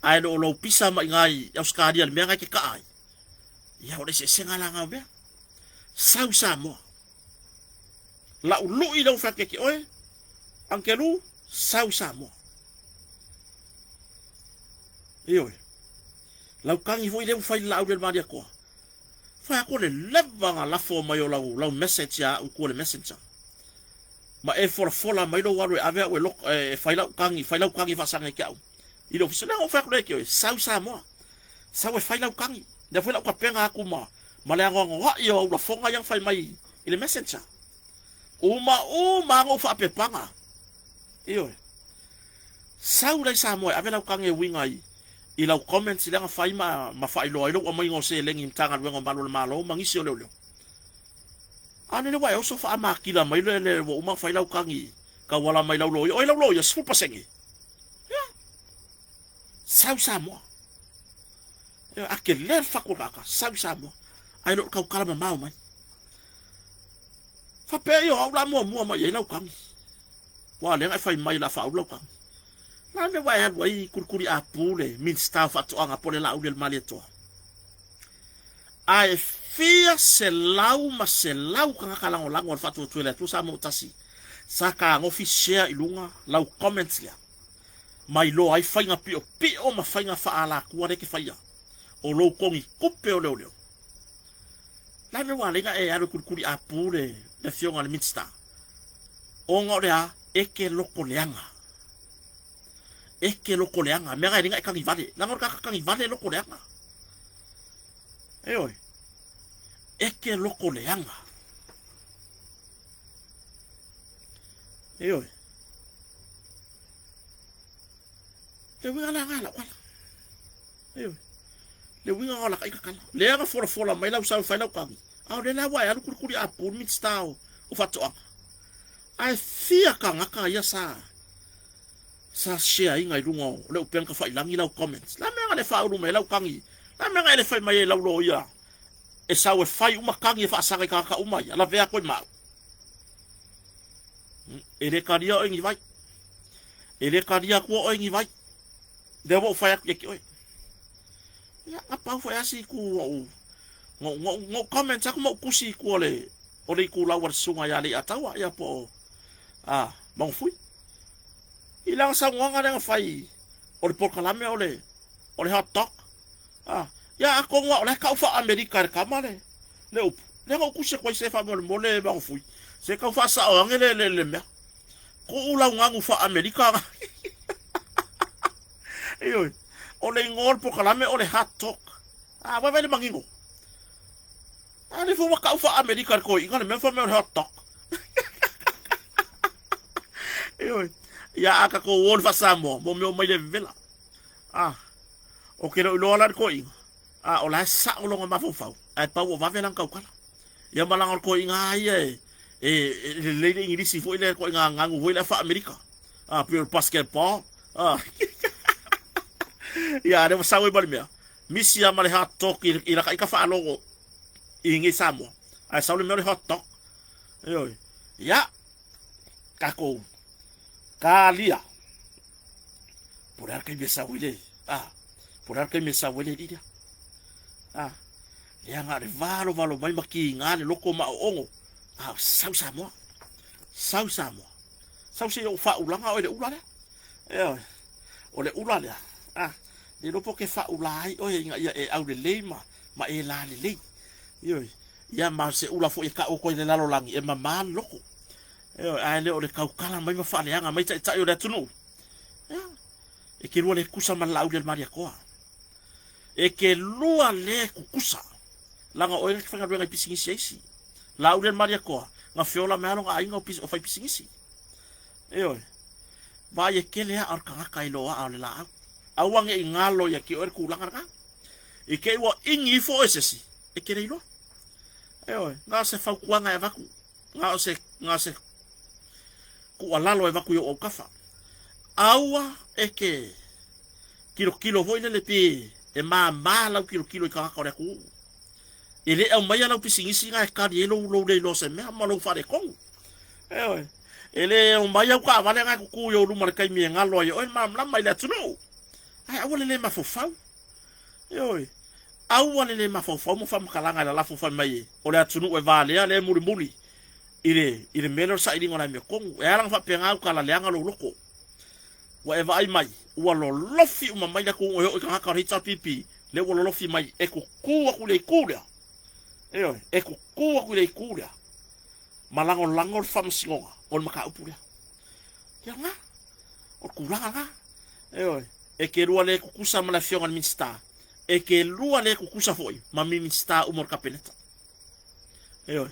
Ae le o lou pisa mai i ina i Ausetalia i le mea na e te kaa ai, ia o le eseesega la na o mea. Sau i Samoa. Lau lui lea ua fai atu ia te oe, Angelu, sau i Samoa. Ioe. Lau tagi foi lea ua fai i le laau lea i le Malietoa. Fai atu o le leva na lafo mai o lau, lau message ia au i tua i le messenger. Ma e folafola mai lou alu e ave au e, lok, e, e fai lau tagi, fai lau tagi faasaga ia te au. I le ofisa, lea na ou fai atu lea ia te oe, sau i Samoa. Sau e fai lau tagi. Lea foi la ou tapena atu ma, ma le anoanoai o au lafoga ia na fai mai i le messenger. Uma uma lava na ou faapepaga. Ioe. Sau la i Samoa e ave lau tagi e uiga i, i lau comments lea na fai ma, ma faailoa ai lou aumaiga o seleni i Matagaluega o Malu o le Malo ma nisi o leoleo. A lele ua e oso faamatila mai le, le ua uma ona fai lau tagi tauala mai lau loia. Oi lau loia, 10%. Ia. Sau i Samoa. Ia, a tele le fatu o le tagata, sau i Samoa. Ae le o le tautala mamao mai. Faapea ia o au la muamua mai i ai lau tagi. Ua lea na e fai mai o le a faaulu lau tagi. La le mea ua e alu ai kulikuli apu le Minista o Faatoaga po o le Laauli a le Malietoa. Ae fia selau ma selau tagata lagolago a le Faatuatua i le Atua Samoa ua tasi sa tagofi share i luga lau comments lea. Ma iloa ai faiga piopio ma faiga faaalatua lea e te faia, o lou togi tupe o leoleo. Le a le mea ua ala ai ona e alu e kulikuli apu le afioga i le Minisita? Ona o le a? E te loto leaga. E te loto leaga. Mea na e le na e tagivale. Leaga o le tagata tagivale e loto leaga. Ioe. E te loto leaga. Ioe. Le uiga la na lau ala. Ioe. Le uiga o la kai kakala. Lea na folafola mai lau sau fai lau kagi. A o le la ua e alu kulikuli apu le Minisita o Faatoaga. Ae fia tagata ia sa sa share ina i luga o le upega tafailagi lau comments. La mea na le faaulu mai lau kagi. La mea na e le fai mai ai lau loia e sau e fai uma kagi e faasaga i tagata uma ia. Lavea atu ai ma au. E le talia oe ni vai. E le talia atua oe ni vai. Lea ua ou fai atu ia te oe. Ia, na pau foi asi itu o no no no comments aku ma ou tusi i tua o le o le itulau a le susuga ia Leiataua ia po o a Magafui. I lana saunoaga lea na fai o le polokalame o le o le hot dog. A ia atonu lava o la e tau faa-Amerika e le tama le le upu. Lea na ou tusi atu ai se faamolemole Magafui. Se tau faasao ane le le le mea. Tuu lau ganu faa-Amerika. Ioe. O le igoa o le polokalame o le hard talk. A, vaivai le manino. A lea foi ua tau faa-Amerika e le toeaina le mea fai mai o le hot dog. Ioe. Ia a tatou o i le faa-Samoa, mo mea o mai le vevela. A, ou te le o iloa la le toeaina. A, o la e sao lona mafaufau, ae pau ua vave lana tautala. Ia ma leaga o le toeaina lava ia e, e, e lelei le Igilisi foi lea, ituaiga ganu foi lea faa-Amerika. A, pei o le basketball. A, ia, a lea ua sau ai ma le mea. Misi lava ma le hot dog i, i laka ita faalogo i inei Samoa. Ae sau le mea o le hot dog. Ioe. Ia, tatou talia. Po o le a le taimi e sau ai le, a, po o le a le taimi e sau ai le alii lea. A, leaga o le valovalo mai ma kiga le loto ma aoogo, a sau Samoa. Sau Samoa. Sau se i ou faaulaga oe i le ula lea. Ioe. O le ula lea, a, le iloa po o ke faaula ai oe ina ia e aulelei ma, ma e lalelei. Ioe. Ia ma o se ula foi e tau atu ai i le lalolagi e mama le loto. Ioe, ae le o le tautala mai ma faaleaga mai taitai o le atunuu. Ia, e te lua le kusa ma le Laauli a le Malietoa. E te lua le kukusa. Leaga o oe na te faigaluega i pisinisi a isi. Laauli a le Malietoa, na feola mai lava lona aiga o fai pisinisi. Ioe. Vaai e kele aa o le tagata i lo aa o le laau. Aua ne i galo ia te oe le tulaga lena. I te i ua igi ifo oe se isi, e te le iloa. Ioe, na o se fautuaga e avatu, na o se, na o se tuualalo e avatu i ou autafa. Aua e te tilotilo foi lele pe e māmā lau tilotilo i tagata o le atunuu. E le aumaia lau pisinisi na e kali ai lou, lou le iloa o se mea ma lou faaletonu. Ioe, e le omai au taavale na e tutu i ou luma i le taimi e galo ai oe le malamalama i le atunuu. Ae aua le le mafaufau. Ioe, aua le le mafaufau ma faamatalaga e lalafo fai mai e o le atunuu e valea lea e mulimuli i le, i le mea lea o le sailiga o le amiotonu. E ala ona faapena au tala leaga lou loto. Ua e vaai mai, ua lolofi uma mai le atunuu e oo i tagata o le HRPP, lea ua lolofi mai e tutu atu i le itu lea. Ioe, e tutu atu i le itu lea. Ma lagolago le faamasinoga o le mataupu lea. Ia lena, o le tulaga lena. Ioe, e te lua le tutusa ma le afioga i le Minisita, e te lua le tutusa foi ma Minisita uma o le Kapeneta. Ioe.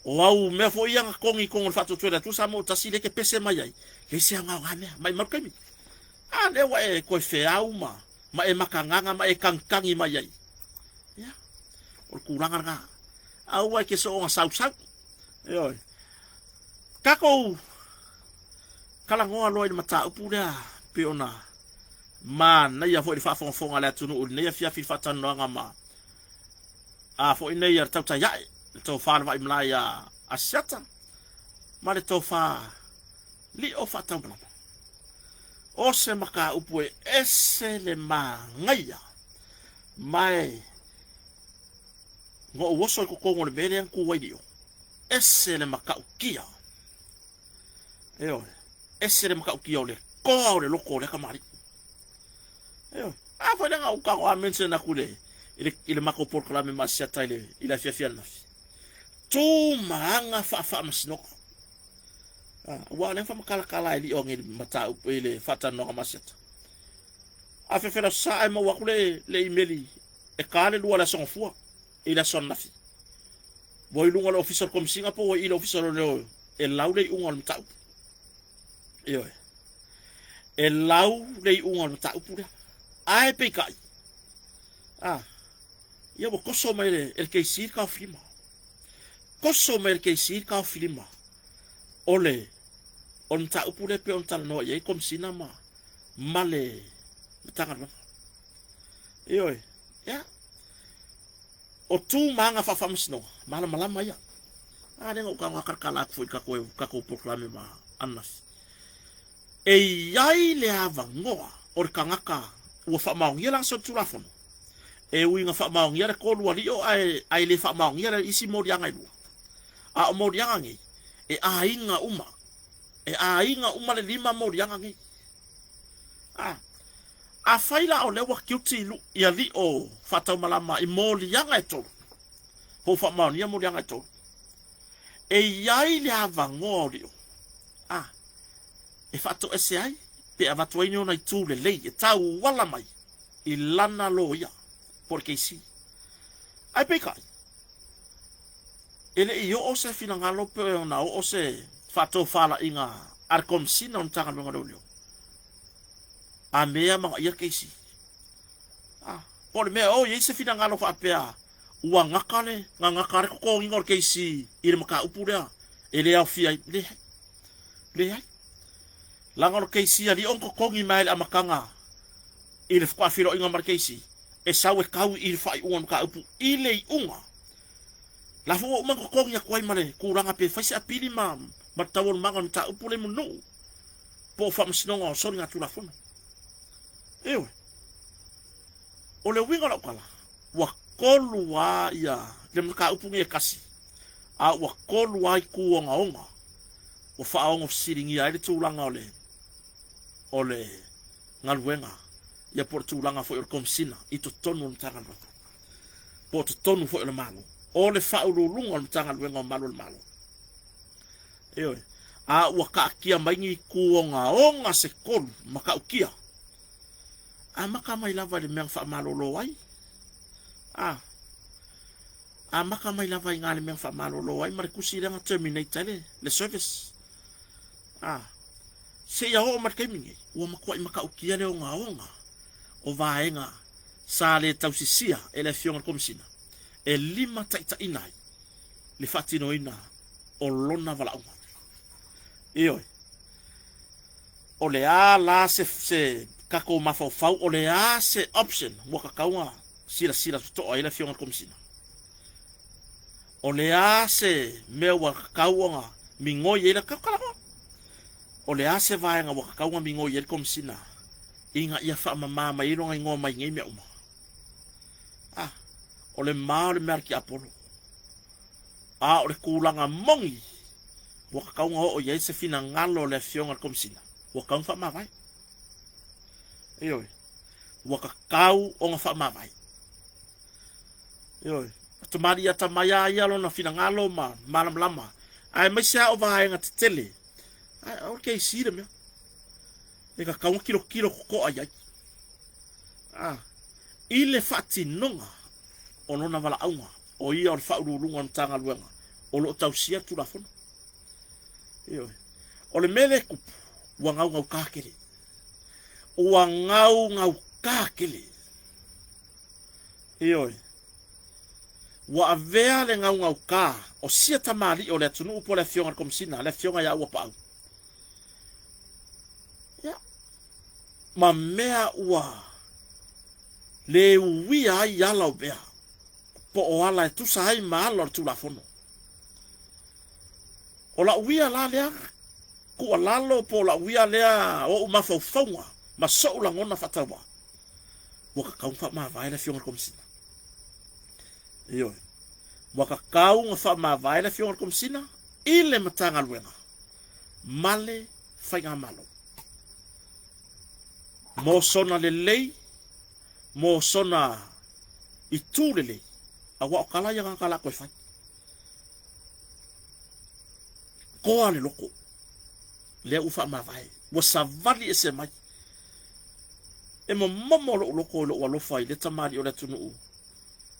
O au mea foi ia na togi i totonu o le faatuatua i le Atua sa maua tasi lea e te pese mai ai, leai se aoga o na mea, maimau le taimi. A lea ua e toe feau ma, ma e makagaga ma e kagikagi mai ai. Ia, o le tulaga lena. Aua e te soona sausau. Ioe. Tatou talanoa loa i le mataupu lea pei ona manaia foi i le faafogafoga a le atunuu i lenei afiafi i le faatalanoaga ma a foi nei a le tautai ae, le tofa le vaimalae ia Asiata ma le tofa Lio Faataumalama. O se mataupu e ese le manaia ma e na ou oso i totonu o le mea lea na tu ai Lio, ese le matautia. Ioe, ese le matautia o le toa o le loto o lea kamali'i. Ioe. A foi lea na ou tago a mention atu i le, i le, i le matou polokalame ma Asiata i le, i le afiafi ananafi. Tu ma aga faafaamasinoga. Ah, aua o lea na faamatalatala e lio age i le mataupu i le faatalanoaga ma Asiata. A fefela sa ae maua atu le, le imeli e ta le lua le aso gafua i le aso ananafi. Ua i luga o le ofisa o le Komesina po ua i le ofisa o leoleo e lau le iuga o le mataupu. Ioe. E lau le iuga o le mataupu lea. Ae peitai, a, ia ua toso mai e le KC le taofilima. Toso mai e le KC le taofilima o le o le mataupu lea pei ona talanoa i ai Komesina ma ma le Matagaluega. Ioe, ia, o tu ma aga faafaamasinoga, malamalama ia. A lea na ou tago lakalatala atu foi i tatou, tatou polokalame ma ananafi. E i ai le avanoa o le tagata ua faamaonia lana solitulafono, e ui ina faamaonia le tolu alio ae, ae le faamaonia le isi moliaga e lua. A o moliaga nei, e aiga uma. E aiga uma le lima moliaga nei. A, afai la o lea ua guilty i alio faataumalama i moliaga e tolu, po ua faamaonia moliaga e tolu, e i ai le avanoa o lio, a, e faatoese ai pe avatu ai ni ona itu lelei e tauala mai i lana loia po o le KC. Ae peitai, e le i oo se finagalo pe ona oo se faatofalaiga a le Komesina o le Matagaluega o Leoleo a mea amanaia le KC. A, po o le mea o i ai se finagalo faapea ua gata le gagata le totogiina o le KC i le mataupu lea e le aofia ai. Leai. Leai. Leaga o le KC alii ona totogi mai i le amataga i le faafeiloaiga ma le KC e sau e tau i le faaiuga o le mataupu i le iuga. La foi ua uma ona totogi atu ai ma le tulaga pe fai se apili ma ma le taualumaga o le mataupu lea i Mulinuu po o Faamasinoga o Soligatulafono. Ioe. O le uiga o lau tala, ua tolu lava ia le mataupu nei e tasi, a ua tolu lava itu ogaoga ua faaogo fesiligia ai le tulaga o le o le galuega ia po o le tulaga foi o le Komesina i totonu o le Matagaluega po o totonu foi o le Malo, o le Faauluuluga o le Matagaluega o Malu o le Malo. Ioe. A ua taatia mai ni itu ogaoga se tolu matautia Amata mai lava i le mea na faamalolo ai. A. Amata mai lava i ina le mea na faamalolo ai ma le tusi lea na terminate ai le, le service. A. Seia oo mai le taimi nei, ua matuai matautia le ogaoga o vaega sa le tausisia e le Afioga i le Komesina e limataitaiina ai le faatinoina o lona valaauga. Ioe. O le a la se, se tatou mafaufau, o le a se option ua tatau ona silasila totoa i ai le Afioga i le Komesina? O le a se mea ua tatau ona migoi ai le talanoa? O le a se vaega ua tatau ona migoi ai le Komesina ina ia faamama mai ai lona igoa mai nei mea uma? Ah, o le ma o le mea a le tiapolo. A o le tulaga moni ua tatau ona oo i ai se finagalo o le Afioga i le Komesina, ua tatau ona faamavae. Ioe, ua tatau ona faamavae. Ioe, o tamalii atamai a ia lona finagalo ma malamalama, aemaise lava o vaega tetele, ae o le KC le mea e tatau ona tilotilo totoa i ai. Ah, i le faatinoga o lona valaauga, o ia o le Faauluuluga o le Matagaluega o lo o tausia le Tulafono. Ioe. O le mea lea e tupu, ua gaugaukā tele. Ua gaugaukā tele. Ioe. Ua avea le gaugaukā o sia tamalii o le atunuu po o le Afioga i le Komesina, le Afioga ia Uapaau. Ia, ma mea ua le uia ai ala o mea, po o ala e tusa ai ma ala o le Tulafono. O la'u ia la lea tuualalo po o la'u ia lea o'u mafaufauga ma so'u lagona faatauvaa, ua tatau ona faamavae le Afioga i le Komesina. Ioe, ua tatau ona faamavae le Afioga i le Komesina i le Matagaluega ma le Faigamalo. Mo sona lelei, mo sona itu lelei, auā o ka la ia gagaka la koe fai. Koa le loko, lea ua faamavae, ua savali ese mai. E momomo loʻu loko i loʻu alofa i le tamalii o le atunuu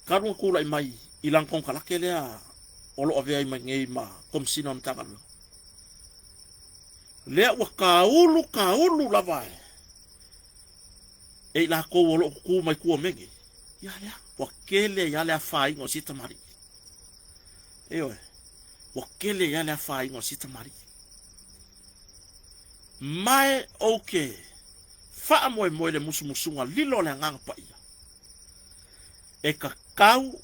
talu ona tulai mai i lana konekarate lea o lo o avea ai mai nei ma Komesina o Matagaluega. Lea ua taulu taulu lava e i latou o lo o tutu mai tua o mea nei. Ia lea, ua tele ai lava le afaina o si tamalii. Ioe, ua tele ai lava le afaina o si tamalii. Ma e ou te faamoemoe i le musumusuga lilo a le Agaga Paia e tatau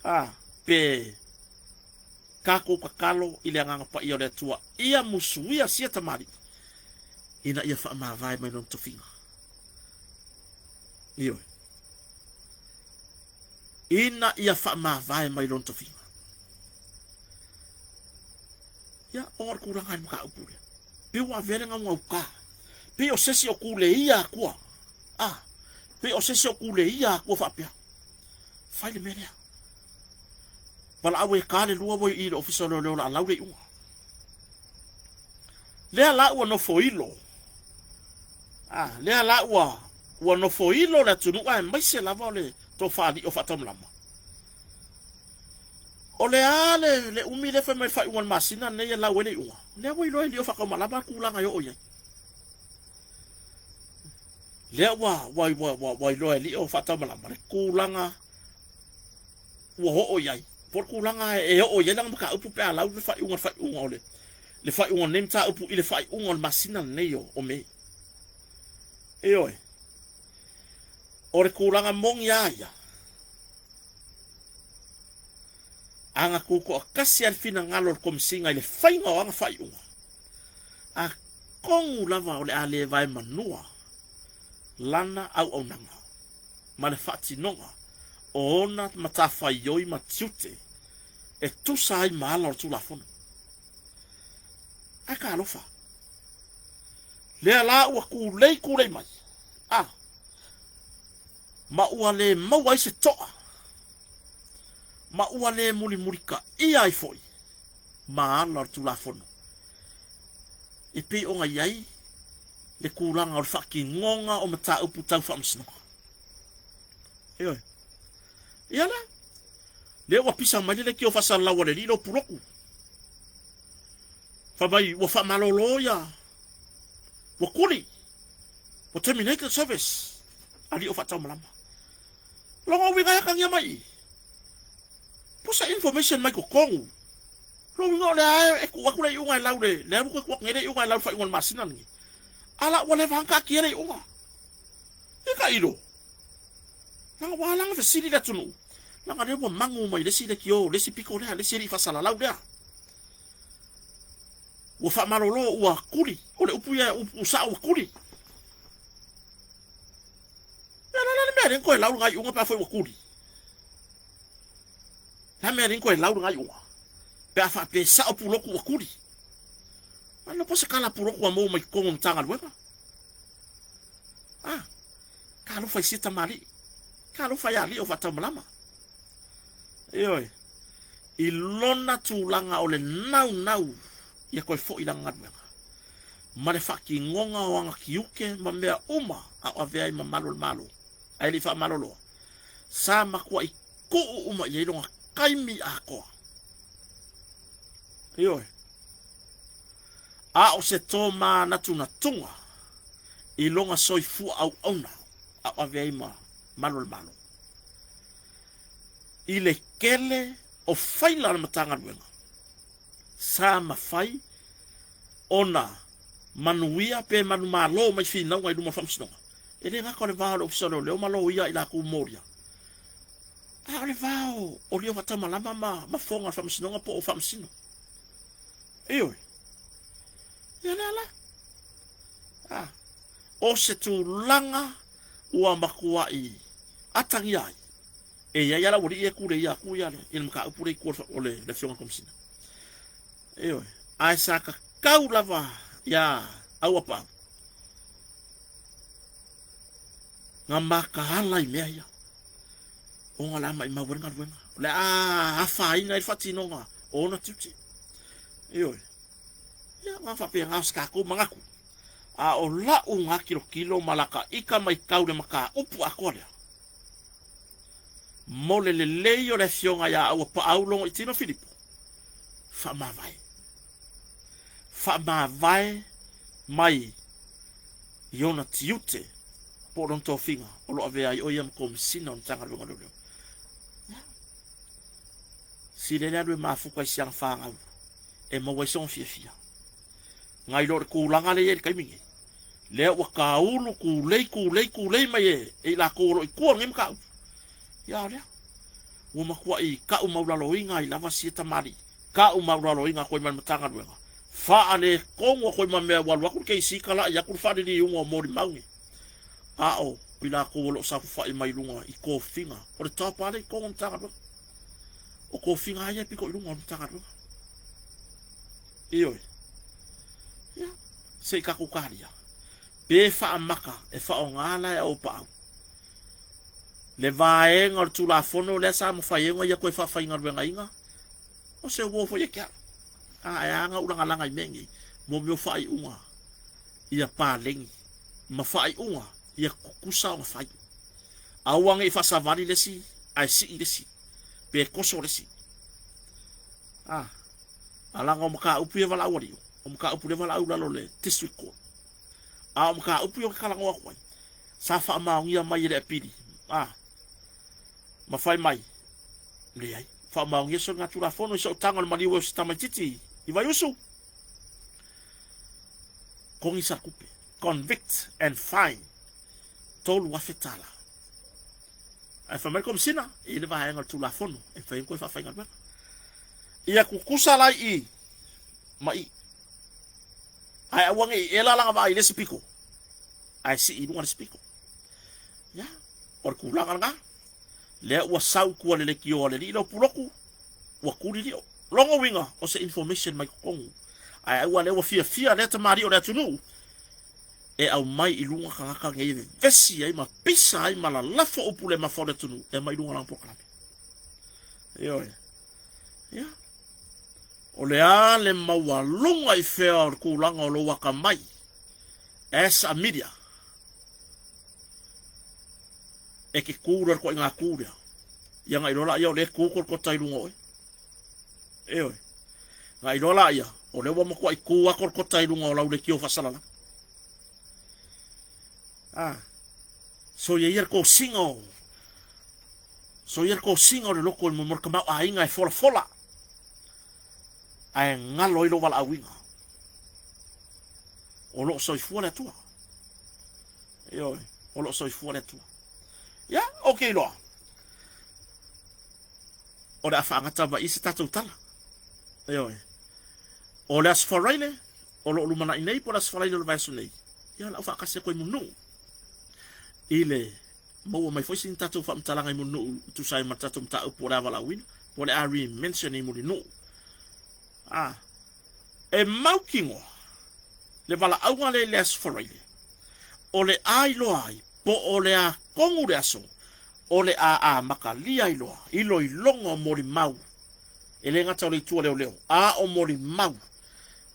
a pe tatou tatalo i le Agaga Paia o le Atua ia musuia sia tamalii ina ia faamavae mai lona tofiga. Ioe. Ina ia faamavae mai lona tofiga. Ia, ona o le tulaga i le mataupu lea, pei ua avea le gaugauta, pei o se isi o tuleia atua, a, pei o se isi o tuleia atua faapea, fai le mea lea. Valaau e ta le lua ua i i le Ofisa o Leoleo o le a lau le iuga. Lea la ua nofoilo, a, lea la ua, ua nofoilo le atunuu aemaise lava o le tofa alii o faataumalama. O le a le, le umi lea fai mai le faaiuga o le masina lenei e lau ai le iuga? Lea ua iloa e lio faataumalama le tulaga e oo i ai. Lea ua, ua, ua, ua, ua iloa e lio faataumalama le tulaga ua oo i ai. Po o le tulaga e oo i ai lana mataupu pe a lau le faaiuga, le faaiuga o le, le faaiuga o lenei mataupu i le faaiuga o le masina lenei o, o Me. Ioe. O le tulaga moni lava ia, Ana tutoatasi lava le finagalo o le Komesina i le faiga o ana faaiuga, atonu lava o le a le vaemanua lana auaunaga ma le faatinoga o ona matafaioi ma tiute e tusa ai ma ala o le Tulafono. Ae talofa! Lea la ua tulei tulei mai, a ma ua le maua ai se toa, ma ua le mulimulitaia ai foi ma ala o le Tulafono e pei ona i ai le tulaga o le faatinoga o mataupu tau faamasinoga. Ioe. Ia lea, lea ua pisa mai le leitio faasalalau a le alii lea o Pulotu. Fai mai ua faamalolo ia, ua kuli, ua terminated service, alii o faataumalama. Lona uiga e atagia mai i. Po se information mai totonu. Lona uiga o lea e tuu atu le iuga e lau le, lea ua toe tuu atu nei le iuga e lau le faaiuga o le masina lenei. A la ua leva ona taatia le iuga. Ia tailo. Leaga ua ala ona fesili le atunuu, leaga lea ua magu mai le isi leitio, le isi pito lea, le isi alii faasalalau lea. Ua faamalolo, ua kuli, o le upu ia, upu sao ua kuli. Ia la le mea lea toe lau le iuga pe afai ua kuli. La mea lea toe lau le iuga pe a faapea e sao Pulotu ua kuli. Ano po se kala Pulotu ua maua mai totonu o Matagaluega. Ah, talofa i sia tamalii. Talofa ia alii o faataumalama. Ioe. I lona tulaga o le naunau ia toe foi i lana galuega ma le faatinoga o ana tiute ma mea uma a o avea ai ma malu o le Malo, ae le i faamaloloa, sa matuai tuu uma i ai lona taimi atoa. Ioe. A o se tōmānatunatuga i lona soifua auauna a o avea ai ma malu o le Malo. I le tele o faila a le Matagaluega, sa mafai ona manuia pe manumalo mai finauga i luma o le Faamasinoga. E le gata o le va o le Ofisa o Leoleo ma loia i latou molia, a o le va o lio faataumalama ma ma foga o le Faamasinoga po o Faamasino. Ioe. Ia lea la. A, o se tulaga ua matuai atagia ai e i ai lava le aualii ia e tuleia atu ia le, i le mataupu lea i tua o le, le Afioga i le Komesina. Ioe. Ae sa tatau lava iā Auapaau. Na mataala i mea ia, ona o le a maimau ai le galuega, o le a afaina ai le faatinoga o ona tiute. Ioe. Ia, na faapena o se tatou manatu. A o lau na tilotilo ma lata ita matau i le mataupu atoa lea, mo le lelei o le afioga ia Auapaau Logoitino Filipo, faamavae. Faamavae mai i ona tiute po o lona tofiga o lo o avea ai o ia ma Komesina o le Matagaluega o Leoleo. Ia, sili ai le alu e mafuta i si ana fanau e maua ai sona fiafia. Nai lo le tulaga lea e i ai i le taimi nei, lea ua taulu tulei tulei tulei mai e, e i latou o lo o i tua o lenei mataupu. Ia o lea, ua matuai tau maulaloina ai lava sia tamalii, tau maulaloina atu ai ma le Matagaluega, faaletonu atu ai ma mea ua alu atu le KC talai atu le faaliliuga o molimau nei. A o i latou o lo o saofafai mai luga i tofiga, o le top lava lea i totonu o le Matagaluega. O tofiga lava ia e pito i luga o le Matagaluega. Ioe. Ia, se i tatou talia. Pe faamata e faaaoga la e Auapaau le vaega o le Tulafono lea sa mafai ai ona ia toe faafaigaluegaina, o se uo foi e te au. A e a ona ou lagalaga i mea nei, mo mea o faaiuga ia paleni ma faaiuga ia tutusa ona fai. Aua ne i faasavali le isi ae sii le isi, pe toso le isi. A, a laga o mataupu ia valaau alii, o mataupu lea valaau i lalo o le District Court. A o mataupu ia ou te talanoa atu ai, sa faamaonia mai e le apili, a, ma fai mai, leai, faamaonia soligatulafono i sootaga o le maliu ai o se tamaitiiti i Vaiusu. Togi sa tupe, convict and fine, $3,000. Ae fai mai le Komesina, e i ai le vaega o le Tulafono e mafai ai ona toe faafaigaluega. Ia tutusa la i i ma i. Ae aua ne i ela lana vaai i le isi pito, ae sii i luga le isi pito. Ia, o le tulaga lena. Lea ua sau i tua le leitio a le alii lea o Pulotu, ua tuli lio. Lona uiga, o se information mai totonu. Ae aua lea ua fiafia lea tamalii o le atunuu e aumai i luga tagata nei e vevesi ai ma pisa ai ma lalafo upu le mafa o le atunuu e aumai i luga lana polokalame. Ioe. Ia. O le a le maualuga i fea o le tulaga o lou atamai as a media e te kū loa le toaiga kū lea. Ia na iloa laia o lea e kū kolokota i luga o oe. Ioe. Na iloa laia o lea ua matuai kū lava kolokota i luga o lau leitio faasalalau. Ah. Soia ia le kosiga o soia le kosiga o le loko i mo le tamaoaiga e folafola ae galo ai lou valaauina. O lo o soifua le Atua. Ioe, o lo o soifua le Atua. Ia, ok loa. O le a faagata mai i se tatou tala. Ioe. O le Aso Faraile, o lo o lumanai nei po o le Aso Faraile o le vaiaso nei. Ia, o le a ou faatasi atu ai Mulinuu i le maua mai foi sina tatou faamatalaga i Mulinuu e tusa ai ma le tatou mataupu o le a valaauina, po o le a re-mention i Mulinuu. Ah, e mautinoa le valaauga lea i le Aso Faraile, o le a iloa ai po o le a tonu le aso o le a amatalia ai loa iloiloga o molimau, e le gata o le itu a leoleo, a o molimau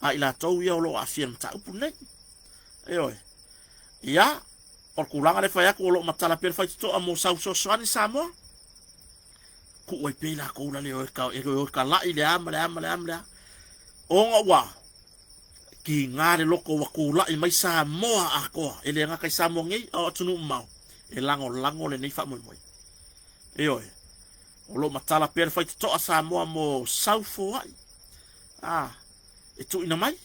a i latou ia o lo o aafia i le mataupu lenei. Ioe. Ia, o le tulaga lea e fai atu o lo o matala pea le faitotoa mo sau fesoasoani Samoa, tuu ai pea i latou la le o e o e kalai le a ma le a ma le a ma le a. Ona ua kiga le loto ua tulai mai Samoa atoa, e le gata i Samoa nei, a o atunuu mamao, e lagolago lenei faamoemoe. Ioe, o lo o matala pea le faitotoa Samoa mo sau foai, a, e tuuina mai,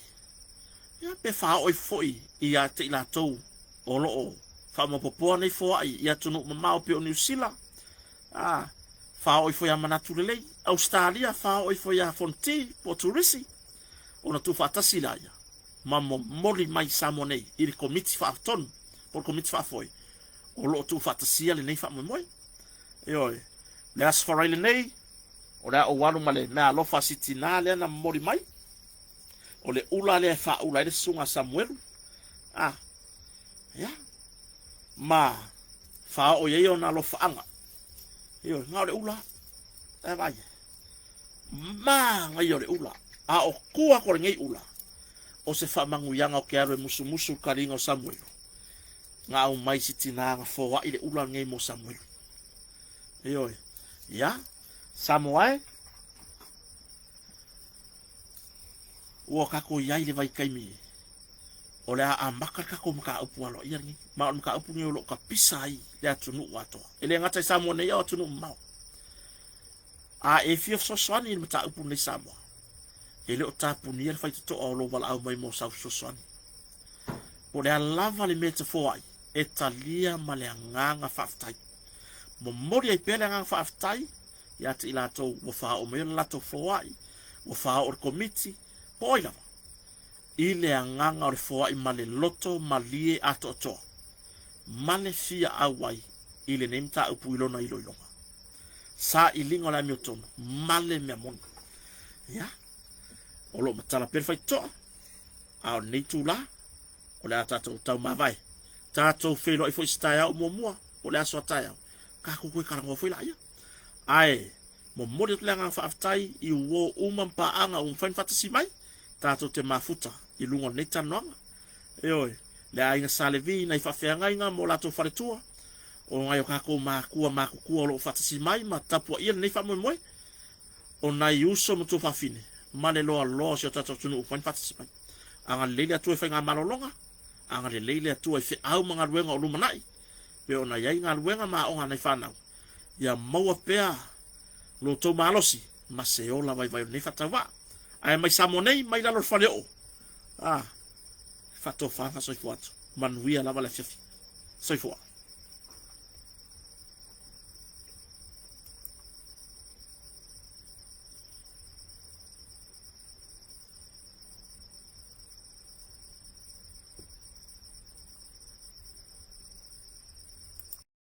ia, pe faaoo ifo foi ia te i latou o lo o faamaopoopoa nei foai i atunuu mamao pei o Niu Sila, a, faaoo ifo ia Manatu Lelei, Ausetalia, faaoo ifo ia Fonoti po o Turisi, ona tuufaatasi laia ma momoli mai i Samoa nei i le Komiti Faatonu po o le Komiti Faafoe o lo o tuufaatasia lenei faamoemoe. Ioe, le Aso Faraile nei, o le a ou alu ma le meaalofa a si tinā lea na momoli mai, o le ula lea e faaula ai le susuga a Samuelu. A, ia, ma Faaoo i ai ona alofaaga. Ioe, na o le ula. E vai. Manaia o le ula. A o tua atu o lenei ula, o se faamanuiaga o ke alu e musumusu i le taliga o Samuelu. Na aumai si tina na foai le ula lenei mo Samuelu. Ioe. Ia, Samoa e, ua tatou i ai i le vaitaimi o le a amata le tatou mataupu aloaia lenei. Ma o le mataupu lenei o lo o tapisa ai le atunuu atoa. E le gata i Samoa nei, a o atunuu mamao. A e fia fesoasoani i le mataupu lenei Samoa, e le o tapunia le faitotoa o lou valaau mai mo sau fesoasoani. Po o le a lava le mea e te foai, e talia ma le agaga faafetai. Momoli ai pea le agaga faafetai ia te i latou ua faaoo mai le latou foai, ua faaoo le komiti, po o ai lava, i le agaga o le foai ma le loto malie atoatoa, ma le fia auai i lenei mataupu i lona iloiloga. Sailiga o le amiotonu ma le mea moni. Ia, o lo o matala pea le faitotoa, a o lenei itulā, o le a tatou taumavae. Tatou feiloai foi i se taeao muamua, po o le aso a taeao, tatou toe talanoa foi laia. Ae momoli atu le agaga faafetai i uo uma ma paaga ua mafai ona faatasi mai, tatou te mafuta i luga o lenei talanoaga. Ioe, le aiga Sa Levi nai faafeagaiga mo latou faletua, o nai o tatou matua matutua o lo o faatasi mai ma tapuaia lenei faamoemoe, o nai uso ma tuafafine ma le loaloa o si o tatou atunuu ua mafai ona faatasi mai. Agalelei le Atua i faigamalologa, agalelei le Atua i feau ma galuega o lumanai, pei ona i ai galuega ma aoga a nai fanau, ia maua pea lo outou malosi ma se ola vaivai o lenei faatauvaa. Ae mai Samoa nei, mai lalo o le faleoo. Ah, faatofa ma soifua atu. Manuia lava le afiafi. Soifua.